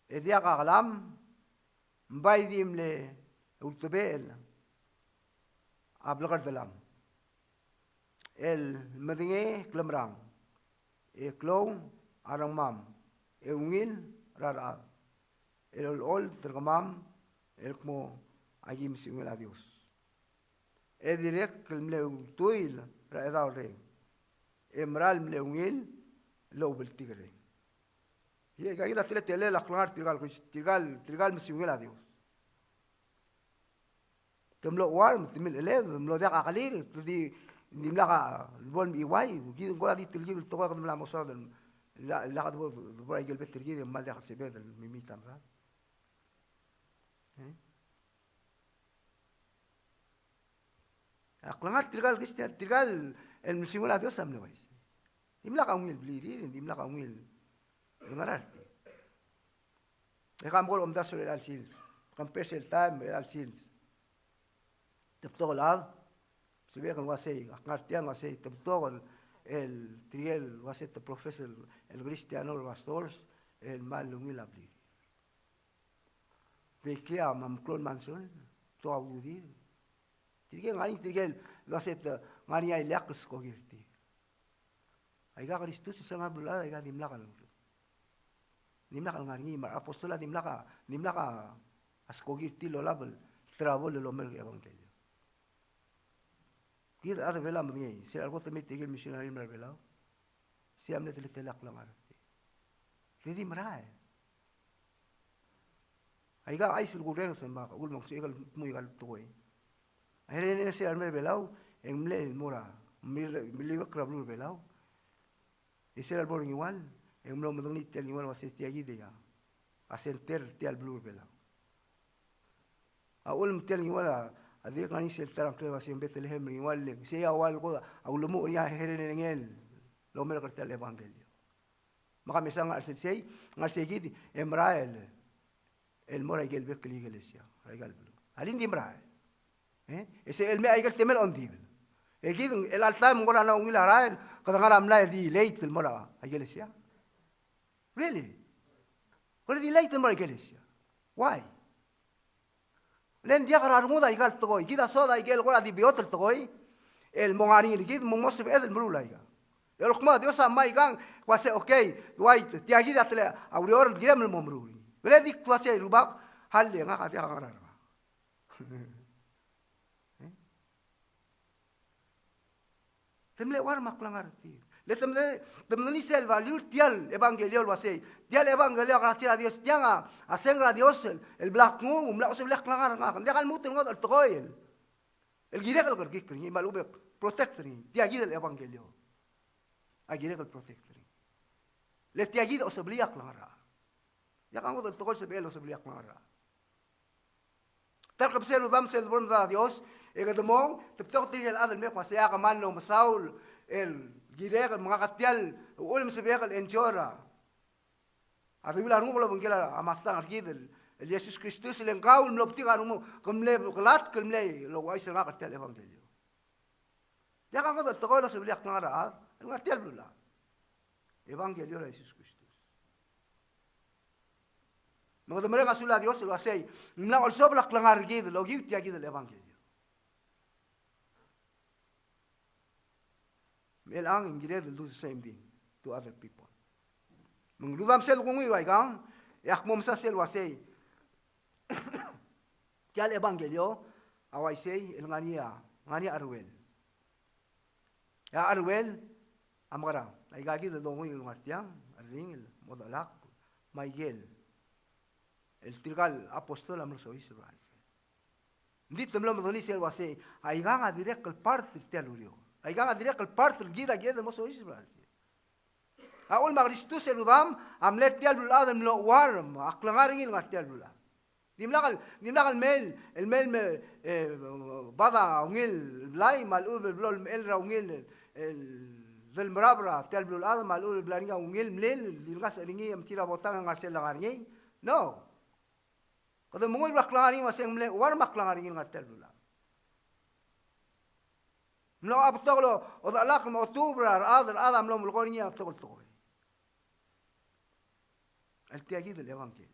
E diak a kelam, ng bai di mle ultebechel a blekerdelam. El medengei klemerang, e klou a rengmam, e ungil er a rechad, el olecholt er kemam, el kmo aki mesiungel a Dios. E dirrek el mle ultuil er a Chedaol Reng, e mera el mle ungil el oubltikerreng. Ia, aika kid a teletelel a klengar er tirka el, tirka el, tirka el mesiungel a Dios. Te mlo chuarm, te mil cheleb, te mlo diak a kelir, te di, dimlak a bo lemechiuaiu, kid ng kora di telkib el tekoi e kede mla mo soad el, lak, lak de bo, de bo er a ikel bed er kid e kmal diak el sebeched el mimit a medad. E? A klengar er tirka el Kristian, tirka el mesiungel a Dios a mle uaisei. Dimlak a ungil blirir, dimlak a ungil ngerang. E ke mo kora omdasu er chelecha el sils. Compare sel taem er chelecha el sils. Te betok el chad, sebechek el uasei, ak ngar tiang el uasei, te betok el, el tirke el uasei te profess el, el Kristiano el pastors, el kmal ungil a blirir. Dikea me a meklou el mansion, betok a ududir. Tirke ngar er ngii, tirke el uasei te ngar er ngii a ileakl el skoki er tir. Aika Kristus sel ngar er a beluulechad, aika dimlak el, dimlak el ngar er ngii, me a apostol a dimlak a, dimlak a skoki er tir el olab el travel el omerk a ebangkelio. Kid a chad er a Belau a medengei, sel leko te mei tirke el misionary el mei er a Belau. Sei a mle teletelel a klengar er tir. Te di merael. Aika a chais el kurrenges me a uchul me ng sebechek el dmu aika el tekoi. A hereherenger er sel lemei er a Belau, e ng mle mo er a, mle, mle bek er a beluu er a Belau. E sel lebo er a Ngiwal, e ng mlo medengei tia el Ngiwal el uasei tia kid a a center er tia el beluu er a Belau. A uchul me tia el Ngiwal a, a dirrek el ngar er ngii sel ta er a ngklel a uasei Betlehem er a Ngiwal, le sei a ua el ko a ulemuchel er ngii a hererengel el omerk er tia el ebangkelio. Me ke mesa ngar er sei, ngar er sei kid e merael el mo er a ikel bek el ikelesia er a ikal beluu. Alii, ng di merael. E? E sei el mei a ikel temel a ongdibel. E kid el chelecha el taem ng kora ungil a rael, kede ngar er a mlai e di late el mo er a ikelesia. Really? Kora di late el mo er a ikelesia. Why? Le ng diak er a rengud a ikal tekoi, kid a soad a ikel kora di beot el tekoi el mo ngar er ngii er kid, me ng mo sebeched el meruul a ika. E olekmo a Dios a mei aikang, uasei, okay, uai, tia kid a tele a ureor el kirem el mo meruul er ngii. Kele di kuk uasei, Rubak, hale, ngak a diak a ngar er a rebek. E? Te mle chuarm a klengar er tir. Le te mle, te mle ngii sel value er tia el ebangkelio el uasei, tia el ebangkelio a grace er a Dios, tiang a, a sengk er a Dios el, el bla knguu, ng mla osebleak a klengar er ngak. Ng diak a lmuut el ngodech el tekoi el, el kirek el kerekikl er ngii, me a lechub e protect er ngii, tia kid el ebangkelio a kirek el protect er ngii. Le tia kid a oseblii a klengar er a chad. Diak a ngodech el tekoi el sebechel el oseblii a klengar er a chad. Ta er a klebesei, rudam, sel bo lemedad a Dios, e kede mong, te betok tirke el chad el mei me kmo sei a kmal mlo mesaul el kirek el menga tia el uchul me sebechek el enjoy er a, a deuil a renguk el obengkel a Mastang er kid el, el Jesus Kristus, le ng kau el mlo betik a rengum, ke mle kelatk el mle ouchais er ngak er tia el ebangkelio. Diak a ngodech el tekoi el oseblii a klengar er a chad el ngar er tia el beluulechad. Ebangkelio er a Jesus Kristus. Me kede mereng a sulel a Dios el uasei, ng mla olsobel a klengar er kid el okiu tia kid el ebangkelio. Me chelechang e ng kired el do the same thing to other people. Me ng rudam, sel kunguiu er aikang, e ak mo mesa sel uasei, tia el ebangkelio a uaisei el ngar er ngii a, ngar er ngii a cheruel. E a cheruel a mekerang? Aika kid el donguiu el ngar tiang, a ringel, mo dechelakl, me a ikel, el tirka el apostol a mlo soiseb er a chelsel. Ng di te mlo medengei sel uasei, aikang a dirrek el part er tia el ureor. Aikang a dirrek el part er kid a kired el mo soiseb er a chelsel. A uchul me a Kristus, e rudam, a mle er tia el beluulechad el mlo chuarm a klengar er ngii el ngar er tia el beluulechad. Dimlak el, dimlak el mei, el mei el me, e, bad a ungil blai, me a lechub e blo lemechell er a ungil, el delmerab er tia el beluulechad, me a lechub e bla er ngii a ungil mlil, el di ngasech er ngii e metik a botang e ngar sel lengar er ngii. No. Kede menguiu er a klengar er ngii me sei ng mle chuarm a klengar er ngii el ngar er tia el beluulechad. Mlo a betok el odechelakl me a otuub er a rechad, rechad a mlo melekoi er ngii a betok el tekoi. El tia kid el ebangkelio.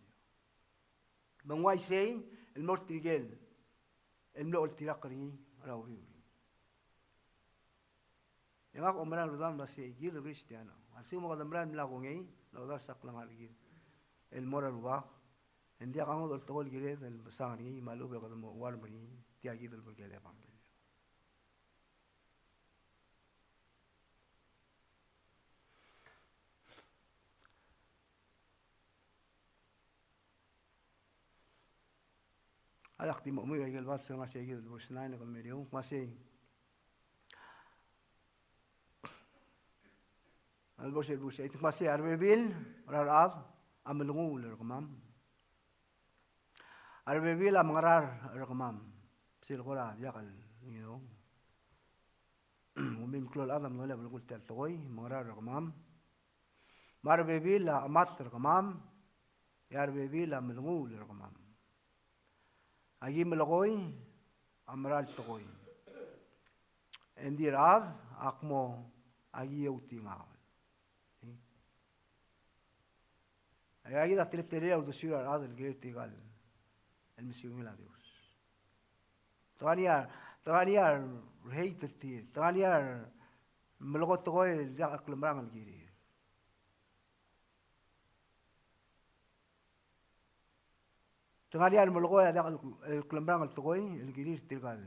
Me ng uaisei el mo er tirke el mlo oltirakl er ngii er a uriul er ngii. E ngak a oumera el rudam el uasei kid el Kristiano a lsekum kede mera el mla kongei el odars a klengar er kid el mo er a Rubak, e ng diak a ngodech el tekoi el kired el mesang er ngii me a lechub e kede mo chuarm er ngii tia kid el berkel ebangkelio. A lak di mo omuiu a ikel verse el ngar sei kid el verse nine, e kede meriou, kmo sei. A lebo sel verse eight, kmo sei, a rebebil er a rechad a melenguul er kemam. A rebebil a mengerar er kemam. Sel kora diak el, you know, ungil klou el chad a mlo er a belkul tia el tekoi, mengerar er kemam. Me a rebebil a chemat er kemam, e a rebebil a melenguul er kemam. Aki melekoi a mera el tekoi. Engdi a rechad a kmo aki outingaol. Aika kid a teletelel a uldesuir a rechad el kirel tirka el mesiungel a Dios. Te ngar er ngii a, te ngar er ngii a hate er tir, te ngar er ngii a melekoi a tekoi el diak el klemerang el kirir. Te ngar er ngii a melekoi a diak el klemerang el tekoi el kirir tirka el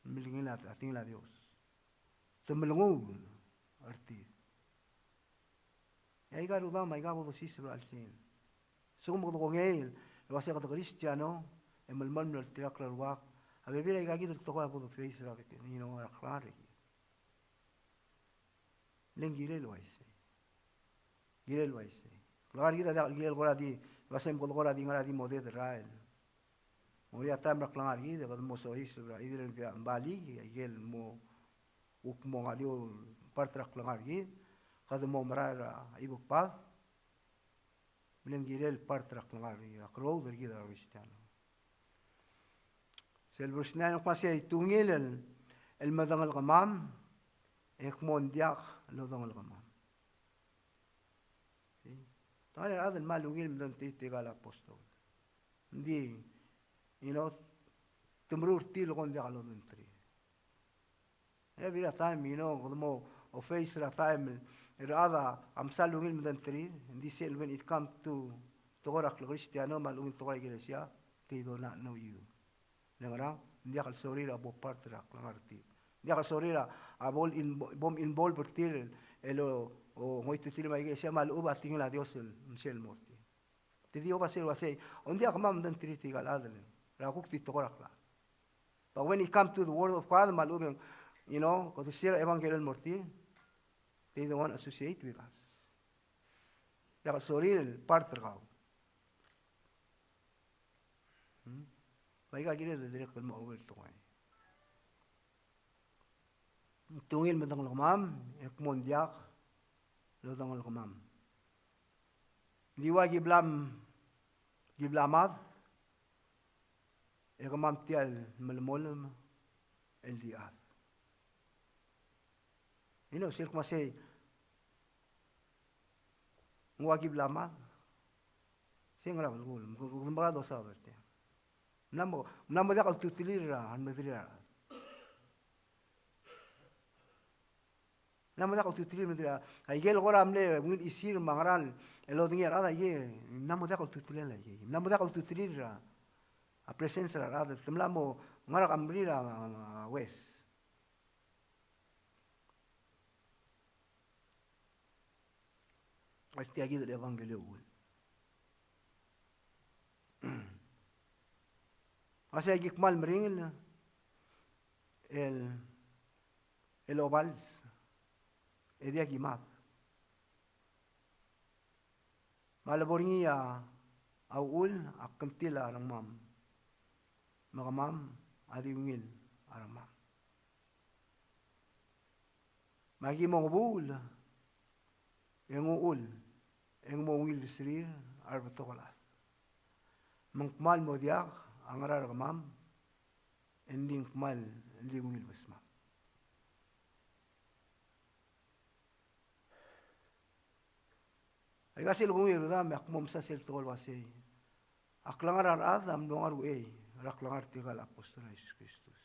melekingel a, a tekingel a Dios. Te melenguul er tir. E aika, rudam, aika bo dosiseb er a chelsel. Sekum kede kongei el uasei kede Kristiano e melemolem el oltirakl er a Rubak, a bebil er aika kid el tekoi a bo de face er a, you know, er a klengar er kid. Le ng kirel uaisei. Kirel uaisei. Klengar er kid a diak el kirel kora di Uasei me kede kora di ngar er a di mo ded el rael. Ng di a taem er a klengar er kid e kede mo soiseb er a, either ng di a balik, aike el mo, kuk mo ngar er eou el part er a klengar er kid, kede mo merael er a Ibukbad, me le ng kirel part er a klengar er kid, a growth er kid er a Kristiano. Sel verse nine el kmo sei, te ungil el, el medengelkemam, e kmo ng diak lodengelkemam. See? Te ngar er ngii a rechad el kmal ungil el medengterir tirka el apostol. Ng di, you know, te meruul er tir el kmo ng diak lodengterir. E bebil er a taem, you know, kede mo face er a taem el rechad a msa el ungil el medengterir, ng di sel when it come to tekoi er a Kristiano me a lechub e ng tekoi er a ikelesia, they do not know you. Le ngerang, ng diak el sorir a bo part er a klengar er tir. Ng diak el sorir a bo, bo involve er tir el, el o, o ngoititerir me a ikelesia me a lechub a tekingel a Dios el, ng sel mo er tir. Te di oba sel uasei, ng diak kemam medengterir tirka el chad el, er a kuk di tekoi er a klechad. But when it come to the word of God, me a lechub e ng, you know, kede share a ebangkelio el mo er tir, they don't want to associate with us. Diak el sorir el part er kau. Hmm? Bai ka kired el dirrek el mo aware el tekoi. Te ungil medengelkemam, e kmo ng diak lodengelkemam. Ng di ua ki bla, ki bla mad, e kemam tia el melemolem el di chad. You know, sel kmo sei, ng ua ki bla mad, sei ng ngera belkul, me ke, ke, ke mera dosa ber tia. Ng mla mo, ng mla mo diak a ultutelir er a, a remederir a rechad. Ng mla mo diak a ultutelir er a, aike el kora mle ungil chisir me a ngera el odengei a rechad, aike, ng mla mo diak a ultutelel aike. Ng mla mo diak a ultutelir er a, a presence er a rechad, te mla mo ngar er a kemrir a, a, a West. A tia kid el ebangkelio el uchul. A sei a ki kmal meringel el, el obals, e diak ki mad. Me a lebo er ngii a uchul a kngtil a rengmam, me kemam a di ungil a rengmam. Me aki mo ngebuul, e ng uchul, e ng mo ungil besirir a rebetok el chad. Me ng kmal mo diak a ngera er kemam, e ng di ng kmal di ungil besmam. Aika sel kongei e rudam, e ak mo mesa sel tekoi el uasei, a klengar er a rechad a mlo ngar er a uchei er a klengar er tirka el apostol er a Jesus Kristus.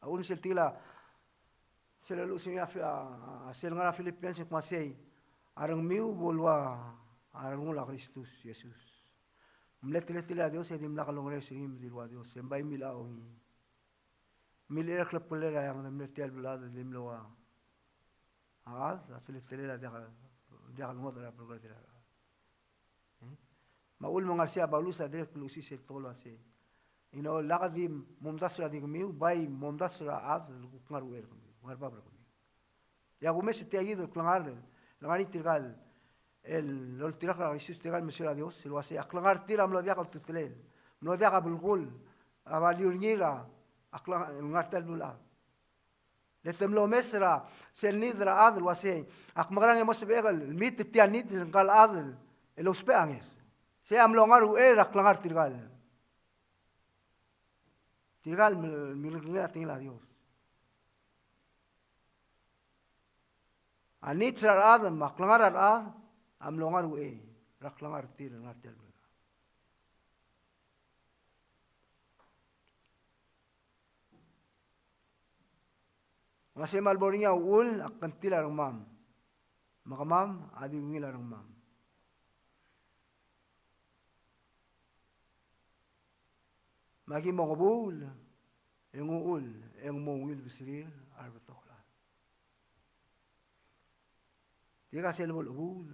A uchul me sel tia, sel luchesii a, a, a sel ngar er a Philippians e ng kmo sei, a rengmiu bo lua a rengul a Kristus Jesus. Ng mle teletelel a Dios e dimlak longereos er ngii me di lua Dios, e ng bai milechang a ongii. Milechang a klepkeller a eanged el mei er tia el beluulechad el di mlo ua a chad, a teletelel a diak, diak lengodech er a belkul er a rechad. E? Me a uchul me ng ngar sei a Paulus a dirrek el luchesii sel tekoi el uasei, you know, lak di momdasu er a di kemiu, bai momdasu er a chad el kuk ngar er a uchei er kemiu, ngar er a bab er kemiu. E a kumes e tia kid el klengar el ngar er ngii tirka el, el oltirakl er a Kristus, tirka el mesiou er a Dios, el uasei a klengar er tir a mlo diak a ultutelel, mlo diak a belkul a value er ngii er a klengar, el ngar er tia el beluulechad. Le te mlo omes er a sel need er a chad el uasei, ak mekerang e mo sebechek el meet tia el need er ngka el chad el ousbech a ngeso. Sei a mlo ngar er a uchei er a klengar er tirka el, tirka el mil-, milekengei a tekingel a Dios. A needs er a rechad me a klengar er a rechad a mlo ngar er a uchei er a klengar er tir el ngar er tia el beluulechad. Me sei me a lebo er ngii a uchul a kngtil a rengmam, me kemam a di ungil a rengmam. Me aki mo ngebuul, e ng uchul, e ng mo ungil besirir a rebetok el chad. Tirka sel bo lechebuul,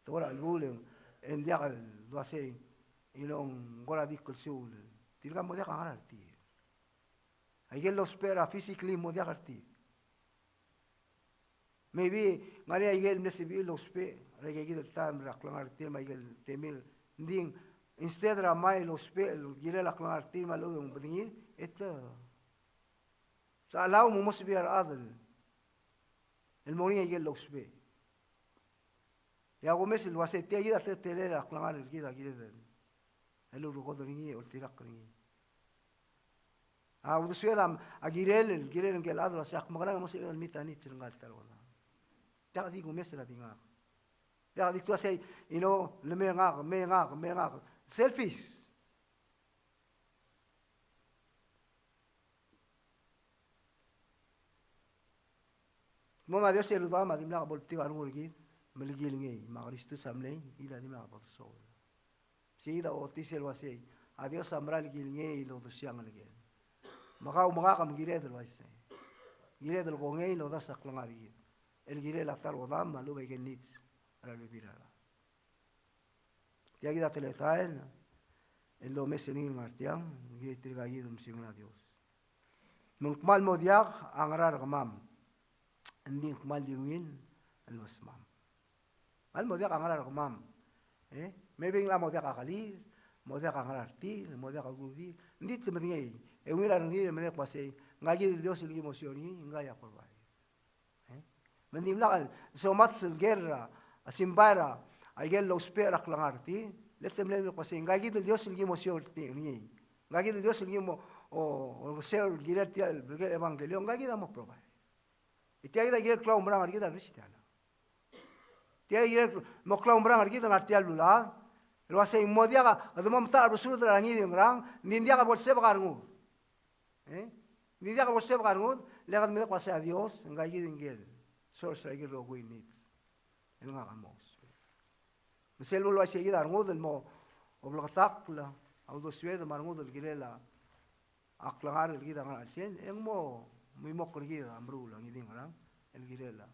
te kora lechebuul e ng diak el uasei, you know, ng kora di klsuul. Tirka mo diak a ngera er tir. Aike el lousbech er a physically mo diak er tir. Maybe ngar er ngii aike el mle sebechir el lousbech er aike kid el taem er a klengar er tir me aike el temir, Ng di, instead er a mei el ousbech el kirel a klengar er tir me a lechub e ng bedengir, e te. Sa a lau me ng mo sebechir a rechad el mo er ngii a ikel lousbech. E a kumes el uasei tia kid a teletelel a klengar er kid a kired el ulerekod er ngii, oltirakl er ngii. A uldesued a kirel, kirel ngike el chad el uasei ak mekerang e mo sebeched el meet a needs er ngka el ta el odam. Diak di kumes er a di ngak. Diak di tua sei, you know, le mei ngak, mei ngak, mei ngak. Selfish. Kmo me a Dios e rudam a dimlak bo lebetik a rengul er kid, me le kilengei, me a Kristus a mlei, ngii a dimlak bo desoul. Sei kid a ochotii sel uasei, a Dios a mera el kilengei el odesiang el ngelekel. Me kau me ngak a kired el uaisei. Kired el kongei el odars a klengar er kid. El kirel a ta el odam me a lechub e ikel needs er a rebebil er a rechad. Tia kid a teletael el domes er ngii el ngar tiang, ng kirel tirka kid el mesingel a Dios. Me ng kmal mo diak a ngerang er kemam. Ng di ng kmal di ungil el mesmam. Kmal mo diak a ngerang er kemam. E? Maybe ng locha mo diak a kelir, mo diak a ngerang er tir, mo diak a ududir. Ng di te medengei. E ungil a rengrir el medengei el kmo sei, ngka kid el Dios el ki mo osiou er ngii, ngka a provide. E? Me ng dimlak el so much el ker a, a simbai er a, a ikel lousbech er a klengar er tir, le te mle kmo sei, ngka kid el Dios el ki mo osiou er tir, er ngii. Ngka kid el Dios el ki mo, o, o, osiou el kirel tia el, el ebangkelio, ngka kid a mo provide. E tia kid a kirel klaumerang er kid a Kristiano. Tia kid a kirel mo klaumerang er kid el ngar tia el beluulechad, el uasei ng mo diak a, kede mo metacherbesul er a ngii di ngerang, ng di ng diak a bo lsebek a rengud. E? Ng di diak bo lsebek a rengud, le kede medengei el kmo sei a Dios, ngka kid ngike el source er a ikel rokui el needs el ngak a mo ousbech. Me sel bo el uaisei kid a rengud el mo obleketakl a uldesued me a rengud el kirel a klengar er kid a ngar er a chelsel, e ng mo, mo mimokl er kid a meruul a ngii di ngerang, el kirel a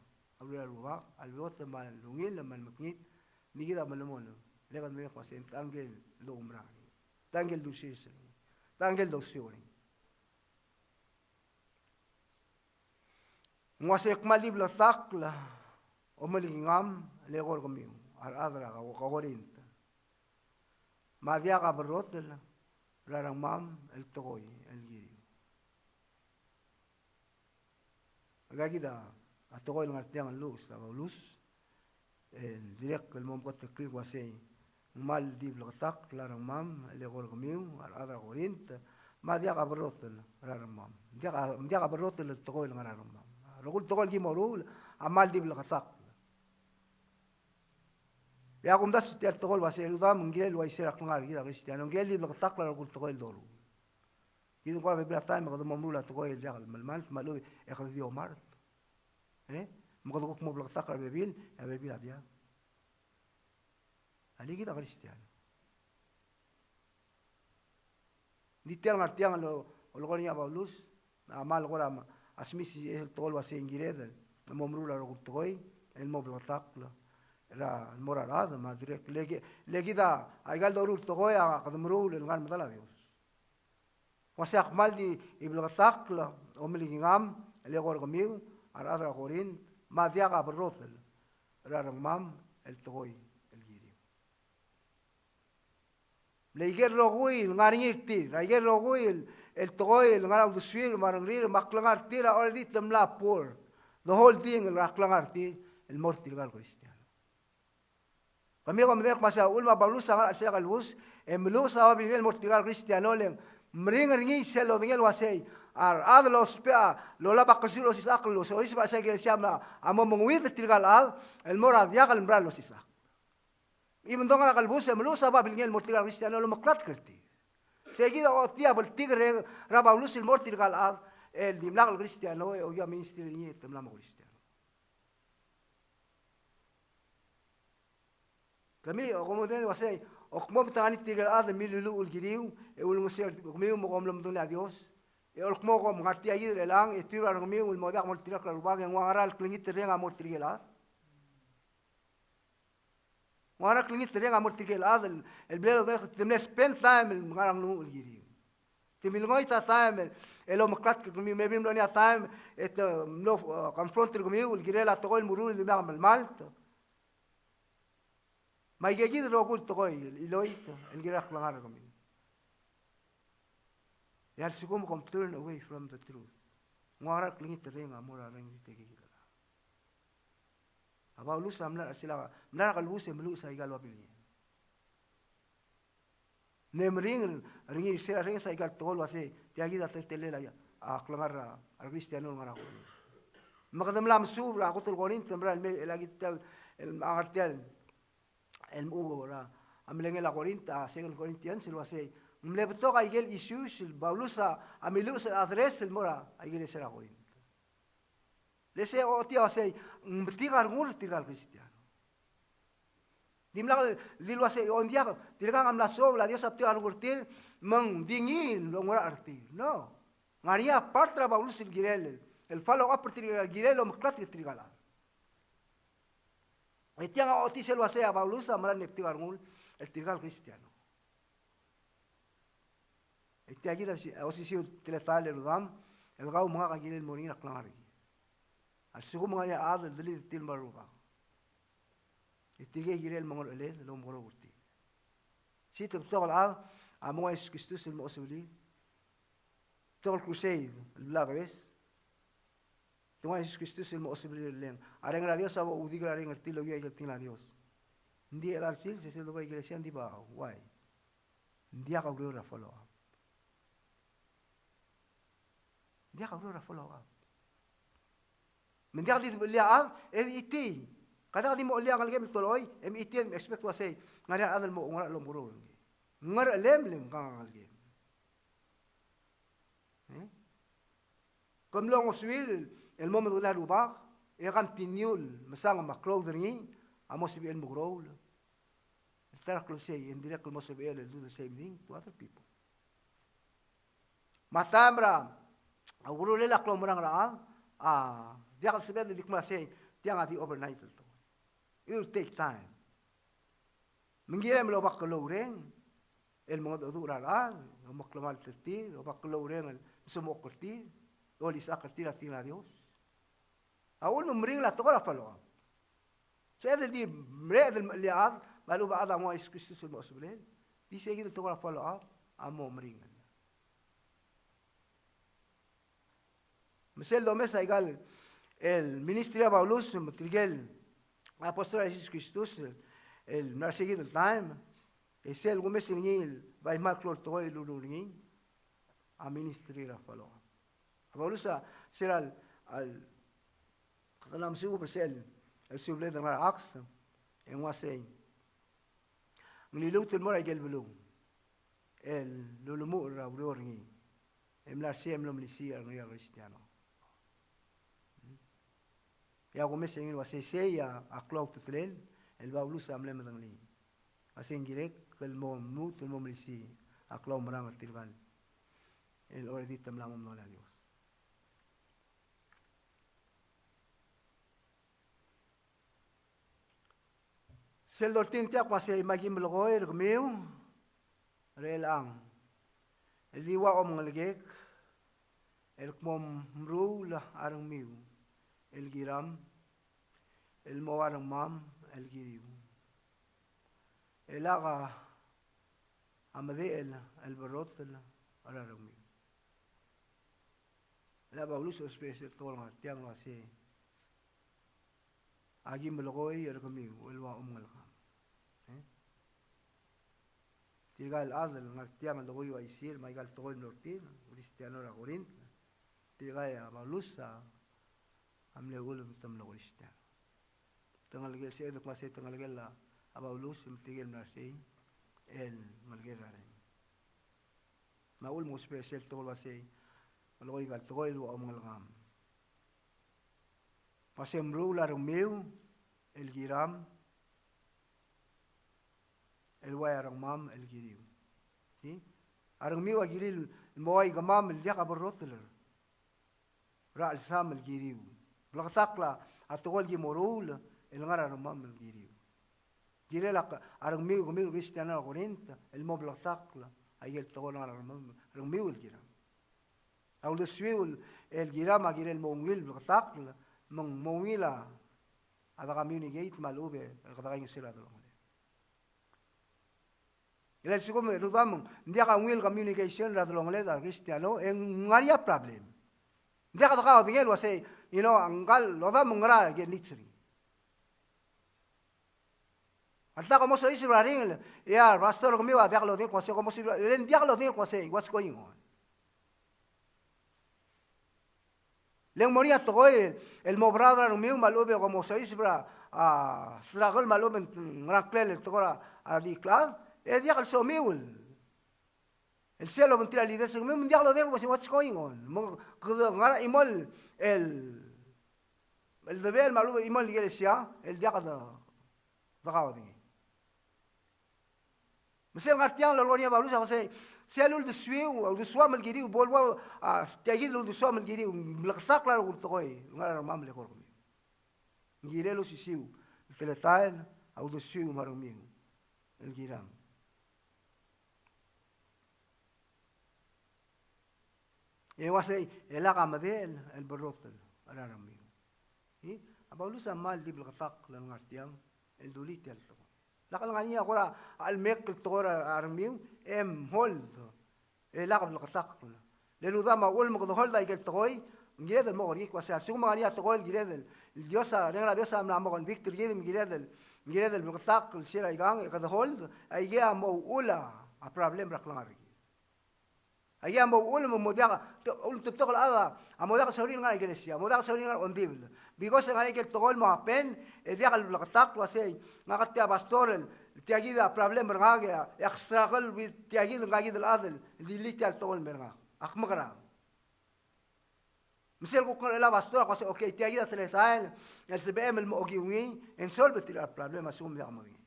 uriul a Rubak, a lebeot me a lungil me a lemekngit, ng di kid a melemolem, le kede medengei el kmo sei, ng ta ngike el doumerang er ngii, ng ta ngike el dulsiseb er ngii, ng ta ngike el dousbech er ngii. Ng uasei kmal di bleketakl a omelekingam el eko er kemiu a rechad er a Ko-, Korint, me a diak a berrotel er a rengmam el tekoi el kiriu. Aika kid a tekoi el ngar tiang el lluches a Paulus, el dirrek el mo meketeklii el uasei, ng kmal di bleketakl a rengmam el eko er kemiu a rechad er a Korint, me a diak a berrotel er a rengmam. Ng diak a, ng diak a berrotel el tekoi el ngar er a rengmam. A rokui el tekoi el ki meruul a kmal di bleketakl. E a kumdasu tia el tekoi el uasei, rudam, ng kirel uaisei er a klengar er kid a Kristiano, ng kirel di bleketakl a rokui el tekoi el doruul. Kid ng kora bebil a taem e kede mo meruul a tekoi el diak el melemalt, me a lechub e kede di omart. E? Me kede kuk mo bleketakl er a bebil, e a bebil a diak. Alii kid a Kristiano. Ng di tia el ngar tiang el olekoi er ngii a Paulus, a kmal kora a smisel el tekoi el uasei ng kired el mo meruul a rokui el tekoi el mo bleketakl er a, el mo er a rechad, me a dirrek, le ki-, le kid a, aika el doruul el tekoi a kede meruul el ngar er a medal a Dios. Uasei a kmal di bleketakl a omelekingam el eko er kemiu a rechad er a Korint, me a diak a berrotel er a rengmam el tekoi el kiriu. Le aike el rokui el ngar er ngii er tir, aike el rokui el, el tekoi el ngar er a uldesuir me a rengrir me a klengar er tir a already te mla pour the whole thing er a klengar er tir el mo er tirka el Kristiano. Kemiu kom medengei el kmo sei a uchul me a Paulus a ngar er a chelsel a kelebus, e meluches a babilngel el mo er tirka el Kristiano, le ng meringel er ngii sel lodengei el uasei a rechad el lousbech a lolab a klsiich el osisechakl el osoiseb er a chelsel a ikelesia me a mo mengeuid er tirka el chad el mo er a diak el mera el osisechakl. Even though ngar er a kelebus e meluches a babilngel el mo er tirka el Kristiano el omeklatk er tir. Sei kid a ochotii a bltikerreng er a Paulus el mo er tirka el chad el dimlak el Kristiano e okiu a ministry er ngii e te mla mo Kristiano. Kemiu, kom medengei el uasei, ak mo medengelii tirke el chad el miluluuch el kiriu, e ulengeseu er kemiu me kom mlo medengelii a Dios. E olkmo kom ngar tia kid er chelechang, e tir a rengmiu el mo diak moltirakl er a Rubak, e ng ua ngera el klengiterreng a mo er tirke el chad? Ng ua ngera el klengiterreng a mo er tirke el chad el, el bla lodengei, te mle spend time el ngar er a nglunguuch el kiriu. Te milengoit a taem el, el omeklatk er kemiu, maybe mlo er ngii a taem e te mlo, uh, confront er kemiu el kirel a tekoi el meruul el dimlak melemalt. Me aike kid el rokui el tekoi el chiloit el kirel a klengar er kemiu. E a lsekum kom turn away from the truth, ng ua ngera el klengit el reng a mo er a rengrir tirke el chad? A Paulus a mla er a, sel, mla er a kelebus e meluches aika el babilngel. Ng meringel er ngii er se er a renges aika el tekoi el uasei, tia kid a teletelel a, a klengar er a, a Kristiano el ngar er a Korinto. Me kede mla mesuub er a kot el Korinto, me er a, el me, el aki tia el, el ngar tia el, el mo er a, a melengel a Korinto, a Second Corinthians, el uasei, ng mle betok aike el issues el Paulus a, a miluches el address el mo er a, aike el se er a Korinto. Le sei a ochotii a uasei, ng betik a rengul er tirka el Kristiano. Dimlak di el uasei, o ng diak, tirkang a mla suobel a Dios a betik a rengul er tir, me ng di ngii el oungerachel er tir. No. Ng ngar er ngii a part er a Paulus el kirel, el follow up er tirka, kirel el omeklatk er tirka el chad. E tiang a ochotii sel uasei a Paulus a mera el betik a rengul er tirka el Kristiano. E tia kid a si-, a osisiu el teletael el rudam, el kau me ngak a kirel el mo er ngii er a klengar er kid. A lsekum ng ngar er ngii a chad el delid er tir el mo er a Rubak, e tirke el kirel el mo ngerecheled el omekeroul er tir. Sei te betok el chad a mo nguu a Jesus Kristus el mo osebelir. Betok el crusade el bla debes. Te nguu a Jesus Kristus el mo osebelir el leng. A Reng er a Dios a bo udik er a reng er tir el ouii aike el tekingel a Dios. Ng di chelecha el sils, e sel doba ikelesia, ng di ba, why? Ng diak a ureor er a follow up. Ng diak a ureor er a follow up. Me ng diak di debechellii a chad, e di chitii. Kede diak di mo chellii a ngelekem el tolechoi, e me chitii e me expect el uasei, ng ngar er ngii a chad el mo oungerachel el omekeroul er ngii. Ngerechelem le ngkang a ngelekem. E? Ke mlo ngosuir el mo medengelii a Rubak, e continue el mesang me a growth er ngii a mo sebechel el omekeroul. El ta er a klou sei, e ng dirrek el mo sebechel el do the same thing to other people. Me a taem er a ukeruulel a klaumerang er a chad, a diak el sebeched el di kmo sei, tiang a di overnight el tekoi. It will take time. Me ng kirem el oba klou el reng el mengedecheduch er a rechad, omeklemalt er tir, oba klou el reng el mesmechokl er tir, olisechakl er tir a tekingel a Dios. A uchul me ng meringel a tekoi er a follow up. Sebeched el di mereched el mechellii a chad, me a lechub a chad a nguu a Jesus Kristus el mo ousbech er ngii. Di sei kid el tekoi er a follow up a mo meringel. Me sel domes aika el ministry er a Paulus me tirke el apostol er a Jesus Kristus el mla er sei kid el taem, e sel kumes er ngii el bai kmal klou el tekoi el ulureor er ngii a ministry er a follow up. A Paulus a, sel, a, a, kede mla mesuub er sel, el subeled el ngar er a Acts, e ng uasei, ng liluut el mo er a ikel beluu el lulemuchel er a ureor er ngii, e mla er sei e mlo melisiich a rengrir a Kristiano. E a kumes er ngii el uasei sei a klou a ultutelel el Paulus a mle medengelii. A sei ng kirek el mo lmuut el mo melisiich a klaumerang er tirka el already te mla mo medengelii a Dios. Sel doltirakl a kmo sei, me aki melekoi er kemiu er chelechang, el di ua omengelekek, el kmo meruul a rengmiu el kiram, el mo ua rengmam el kiriu. E lak a medechel el berrotel er a rengmiu. E a Paulus a ousbech er sel tekoi el ngar tiang el uasei, aki melekoi er kemiu el ua omengelekam. E? Tirka el chad el ngar tiang el tekoi el uaisei, me aika el tekoi el mlo er tir, Kristiano er a Korint, tirka a Paulus a mle uchul me te mlo Kristiano. Te ngelekel sei, e kmo sei te ngelekel a Paulus, me tirke el mla er sei el ngelekel er a reng. Me a uchul me ng ousbech er sel tekoi el uasei, melekoi aika el tekoi el ua omengelekam. Me sei meruul a rengmiu el kiram, el ua a rengmam el kiriu. See? A rengmiu a kirir el mo ua ikemam el diak a berrotel er a chelsam el kiriu. Bleketakl a tekoi el ki meruul el ngar er a rengmam el kiriu. Kirel a rengmiu, kemiu el Kristiano er a Korint, el mo bleketakl aike el tekoi el ngar er a rengmam, rengmiu el kiram. A uldesuiu el kiram a kirel mo ungil el bleketakl, me ng mo ungil a de communicate me a lechub e kede kaingeseu er a delongelel. E le lsekum e rudam, ng diak a ungil communication er a delongeled a Kristiano, e ng ngar er ngii a problem. Ng diak dekaodengei el uasei, you know, ngkal odam ng ngera a ke needs er ngii. Alta kom mo soiseb er a ringel, e a pastor er kemiu a diak lodengei el kmo sei, kom mo soiseb, e le ng diak lodengei el kmo sei, what's going on? Le ng mo er ngii a tekoi el mo brother er kemiu me a lechub e kom mo soiseb er a, a, struggle me a lechub e ng ngera ngklel el tekoi er a, a, di klechad, e diak el somiu el el sel obengterir a leaders er kemiu, me ng diak lodengei el kmo sei what's going on. Me kede ngar er a chimo el, el debechel me a lechub e chimo el ikelesia, el diak de, dekaodengei. Me sel ngar tiang el lolekoi er ngii a Paulus a kmo sei, sel uldesuiu, uldesuam el kiriu, bo el ua, a, tia kid el uldesuam el kiriu, mleketakl a rokui el tekoi el ngar er a rengmam el eko er kemiu. Ng kirel osisiu el teletael a uldesuiu me a rengmiu el kirem. E uasei, e lak a medechel el berrotel er a rengmiu. E, a Paulus a kmal di bleketakl el ngar tiang el dulii tia el tekoi. Lak el ngar er ngii a kora chelmekl el tekoi er a rengmiu, e mhold. E lak bleketakl. Le rudam a uchul me kede hold a ikel tekoi, ng kired el mo kerekikl el uasei a lsekum ng ngar er ngii a tekoi el kired el, Dios a, reng er a Dios a mla mo convict er kid me kired el, kired el bleketakl el sel aikang, e kede hold, aikei a mo uchul a problem er a klengar er kid. Aikei a mo uchul me mo diak, te-, ultebtok el chad a mo diak sorir el ngar er a ikelesia, mo diak sorir el ngar er a ongdibel. Because ng ngar er ngii a ikel tekoi el mo happen, e diak el bleketakl el uasei, ngak tia pastor el, tia kid a problem er ngak e, e ak struggle with tia kid el ngka kid el chad el, el di lilia tia el tekoi el mer ngak. Ak mekerang. Me sel kuk ngerachel a pastor a kmo sei, okay, tia kid a teletael el sebechem el mo okiu ngii, e ng solve er tia el problem a lsekum ng diak modengei.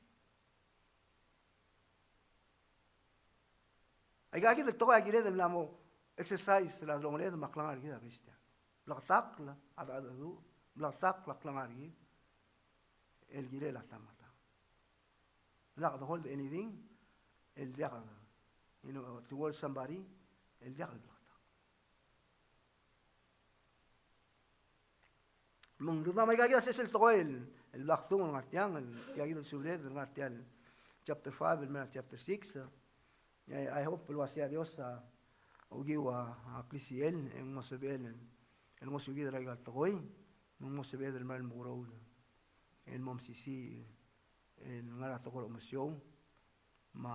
Aika kid el tekoi a kired el mla mo exercise er a delongeled me a klengar er kid a Kristian. Bleketakl a, a, a, bleketakl a klengar er kid el kirel a ta me a ta. Lak de hold anything el diak, you know, towards somebody el diak el bleketakl. Me ng rudam, aika kid a sesei el tekoi el, el bla kdung el ngar tiang, el tia kid el subed el ngar tia el chapter five el mei er a chapter six. I, I hope el uasei a Dios a okiu a, a klisichel, e ng mo sebechel el ngosukid er aika el tekoi, me ng mo sebeched el mera el mekeroul el mo mesisiich el ngar er a tekoi er a omesiou, me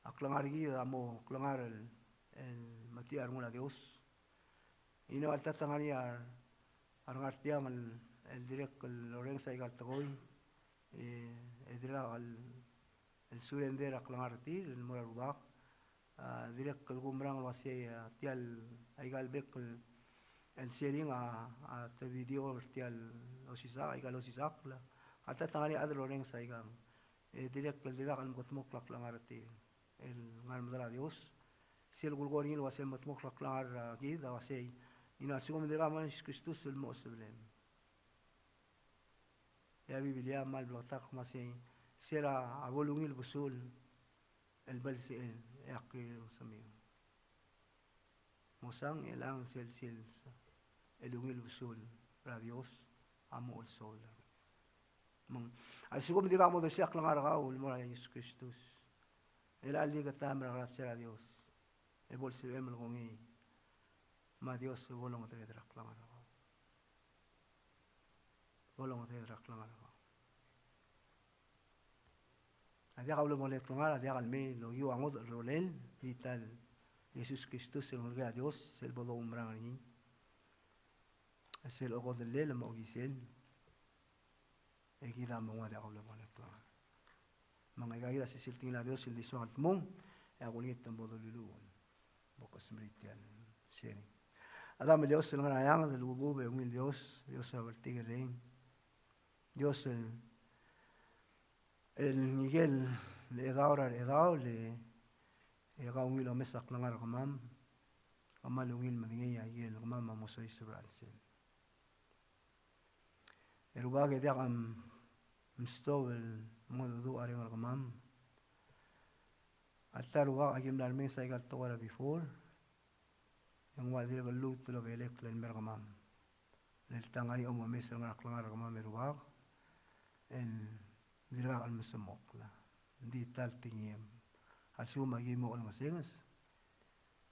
a klengar er kid a mo klengar el, el metik a rengul a Dios. You know, alta te ngar er ngii a, a rengar tiang el, el dirrek el orrenges aika el tekoi, e, e dirkak el, el surrender a klengar er tir el mo er a Rubak. A, dirrek el kumerang el uasei, a, tia el, aika el bek el, el sharing a, a, te video er tia el osisechakl, aika el osisechakl. Alta te ngar er ngii a chad el orrenges aikang. E dirrek el dirkak el mekedmokl a klengar er tir el ngar er a medal a Dios. Sel kulekoi er ngii el uasei mekedmokl a klengar er kid a uasei, you know, a lsekum ng dirkak a mo Jesus Kristus el mo sebelem. E a Biblia a kmal bleketakl el kmo sei, se er a bo lungil besul el belsechel e ak rirellii er kemiu. Mosang e chelechang sel sils el ungil besul er a Dios a mo olsol. Me ng, a lsekum ng dirkak modersii a klengar er kau el mo er a Jesus Kristus, e chelecha el di ketaem er a krasia er a Dios, e bo lsebechem el kongei, me a Dios a bo longetered er a klengar er kau. Bo longetered er a klengar er kau. A diak a ulebengelel el klengar a diak el mei el okiu a ngodech el rolel, di ta el Jesus Kristus el Ngelekel a Dios, sel bo doumerang er ngii. Sel okodellel me a okisel, e kid a mo nguu a diak a ulebengelel el klengar. Me ng aika kid a sesei el tekingel a Dios el di soak el dmung, e ak olengit me bo doluluuch el bo kesmerii tia el sharing. A Demam el Dios el ngar er a eanged el lechub e ungil Dios, Dios er a bltikerreng. Dios el, el ngike el chedaol er a rechedaol, e, e kau ungil omes a klengar er kemam, kmal ungil medengei a ikel kemam a mo soiseb er a chelsel. E Rubak e diak a mstop el mengedecheduch a reng er kemam. Alta Rubak a ki mla remenges aika el tekoi er a before, e ng ua dirrek el lluut el obelekl el mer kemam. Le alta ngar er ngii a omes el ngar er a klengar er kemam e Rubak, el dirkak el mesmokl. Ng di ta el tekingem. A lsekum a ki mo olengesenges,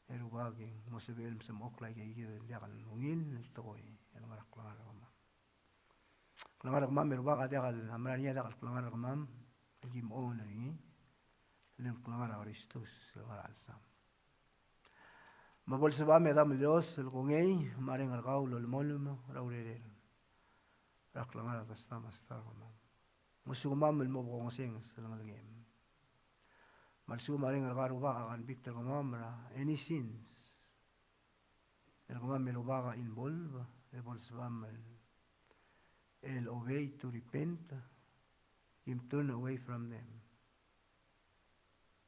e Rubak e ng mo sebechel el mesmechokl aike kid el diak el ungil el tekoi el ngar er a klengar er kemam. Klengar er kemam e Rubak a diak el, a mera er ngii a diak el klengar er kemam el kim own er ngii, le ng klengar er a Kristus el ngar er a chelsam. Me bo lsebecham e Demam el Dios el kongei me a Reng er kau el olemolem er a urerel er a klengar er a ta stam a star er kemam. Ngosukemam el mo bo kongesenges el ngelekem. Me a lsekum a Reng er kau Rubak a convict er kemam er a any sins el kemam e Rubak a involve, e bo lsebecham el, el obey to repent, kim turn away from them.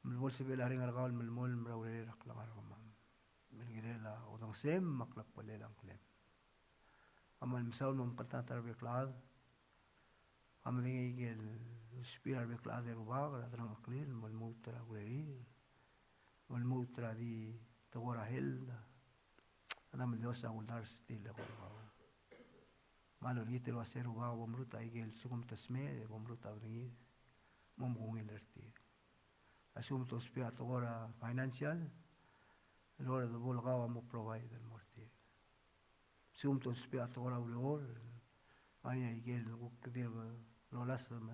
Me bo lsebechel a Reng er kau el melemolem er a urerel er a klengar er kemam el kirel a odengesem me a klebkellel a ngklem. Kmal mesaul me mkengei a ta er a bek el chad. Ke medengei aike el usbechir a rebek el chad e Rubak er a delengcheklir, me lmuut er a urerir, me lmuut er a di tekoi er a health. A Demam el Dios a uldars er tir el eko er kau. Me a lolekoi el uase Rubak bo mrutech aike el sekum te smecher e bo mrutech a bedengir, mo mekungil er tir. A lsekum te ousbech a tekoi er a financial, el Lord a bo le kau a mo provide el mo er tir. Lsekum te ousbech a tekoi er a ureor, ngar er ngii aike el kuk dirk lolasem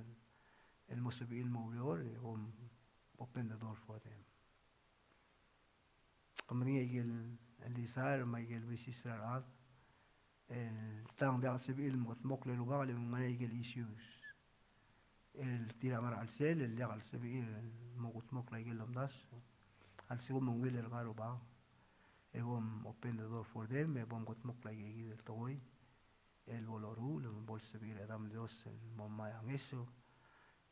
el mo sebechir el mo oureor, e bo m open the door for them. Ke medengei aike el desire me aike el wishes er a rechad el tang diak el sebechir el mo kldmokl e Rubak, le ng ngar er ngii aike el issues el tir a ngar er a chelsel el diak el sebechir el mo kldmokl aike el omdasu. A lsekum ng ungil er kau Rubak, e bo m open the door for them, e bo m kldmokl aike kid el tekoi el bo loruul, me bo lsebechir e Demam el Dios el mo mei a ngeso,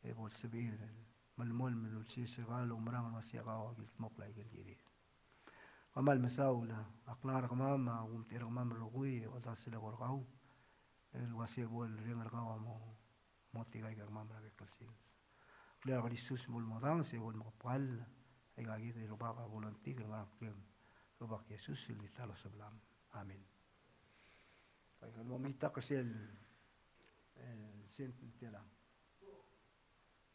e bo lsebechir el melemolem el ulsirs er kau el oumerang el uase kau a kildmokl aike el kirir. Kmal mesaul a klengar er kemam, a kumtechei er kemam el rokui, e oldasu el eko er kau el uase bo el Reng er kau a mo, mo tika aika kemam er a bek el sils. Ngklel a Kristus bo lemodanges e bo lemekebkall aika kid e Rubak a bo longitik el ngar er a ngklem, Rubak Jesus el di ta el Osobelam. Amen. Aika el mo meitakl er sel, el sent el tela.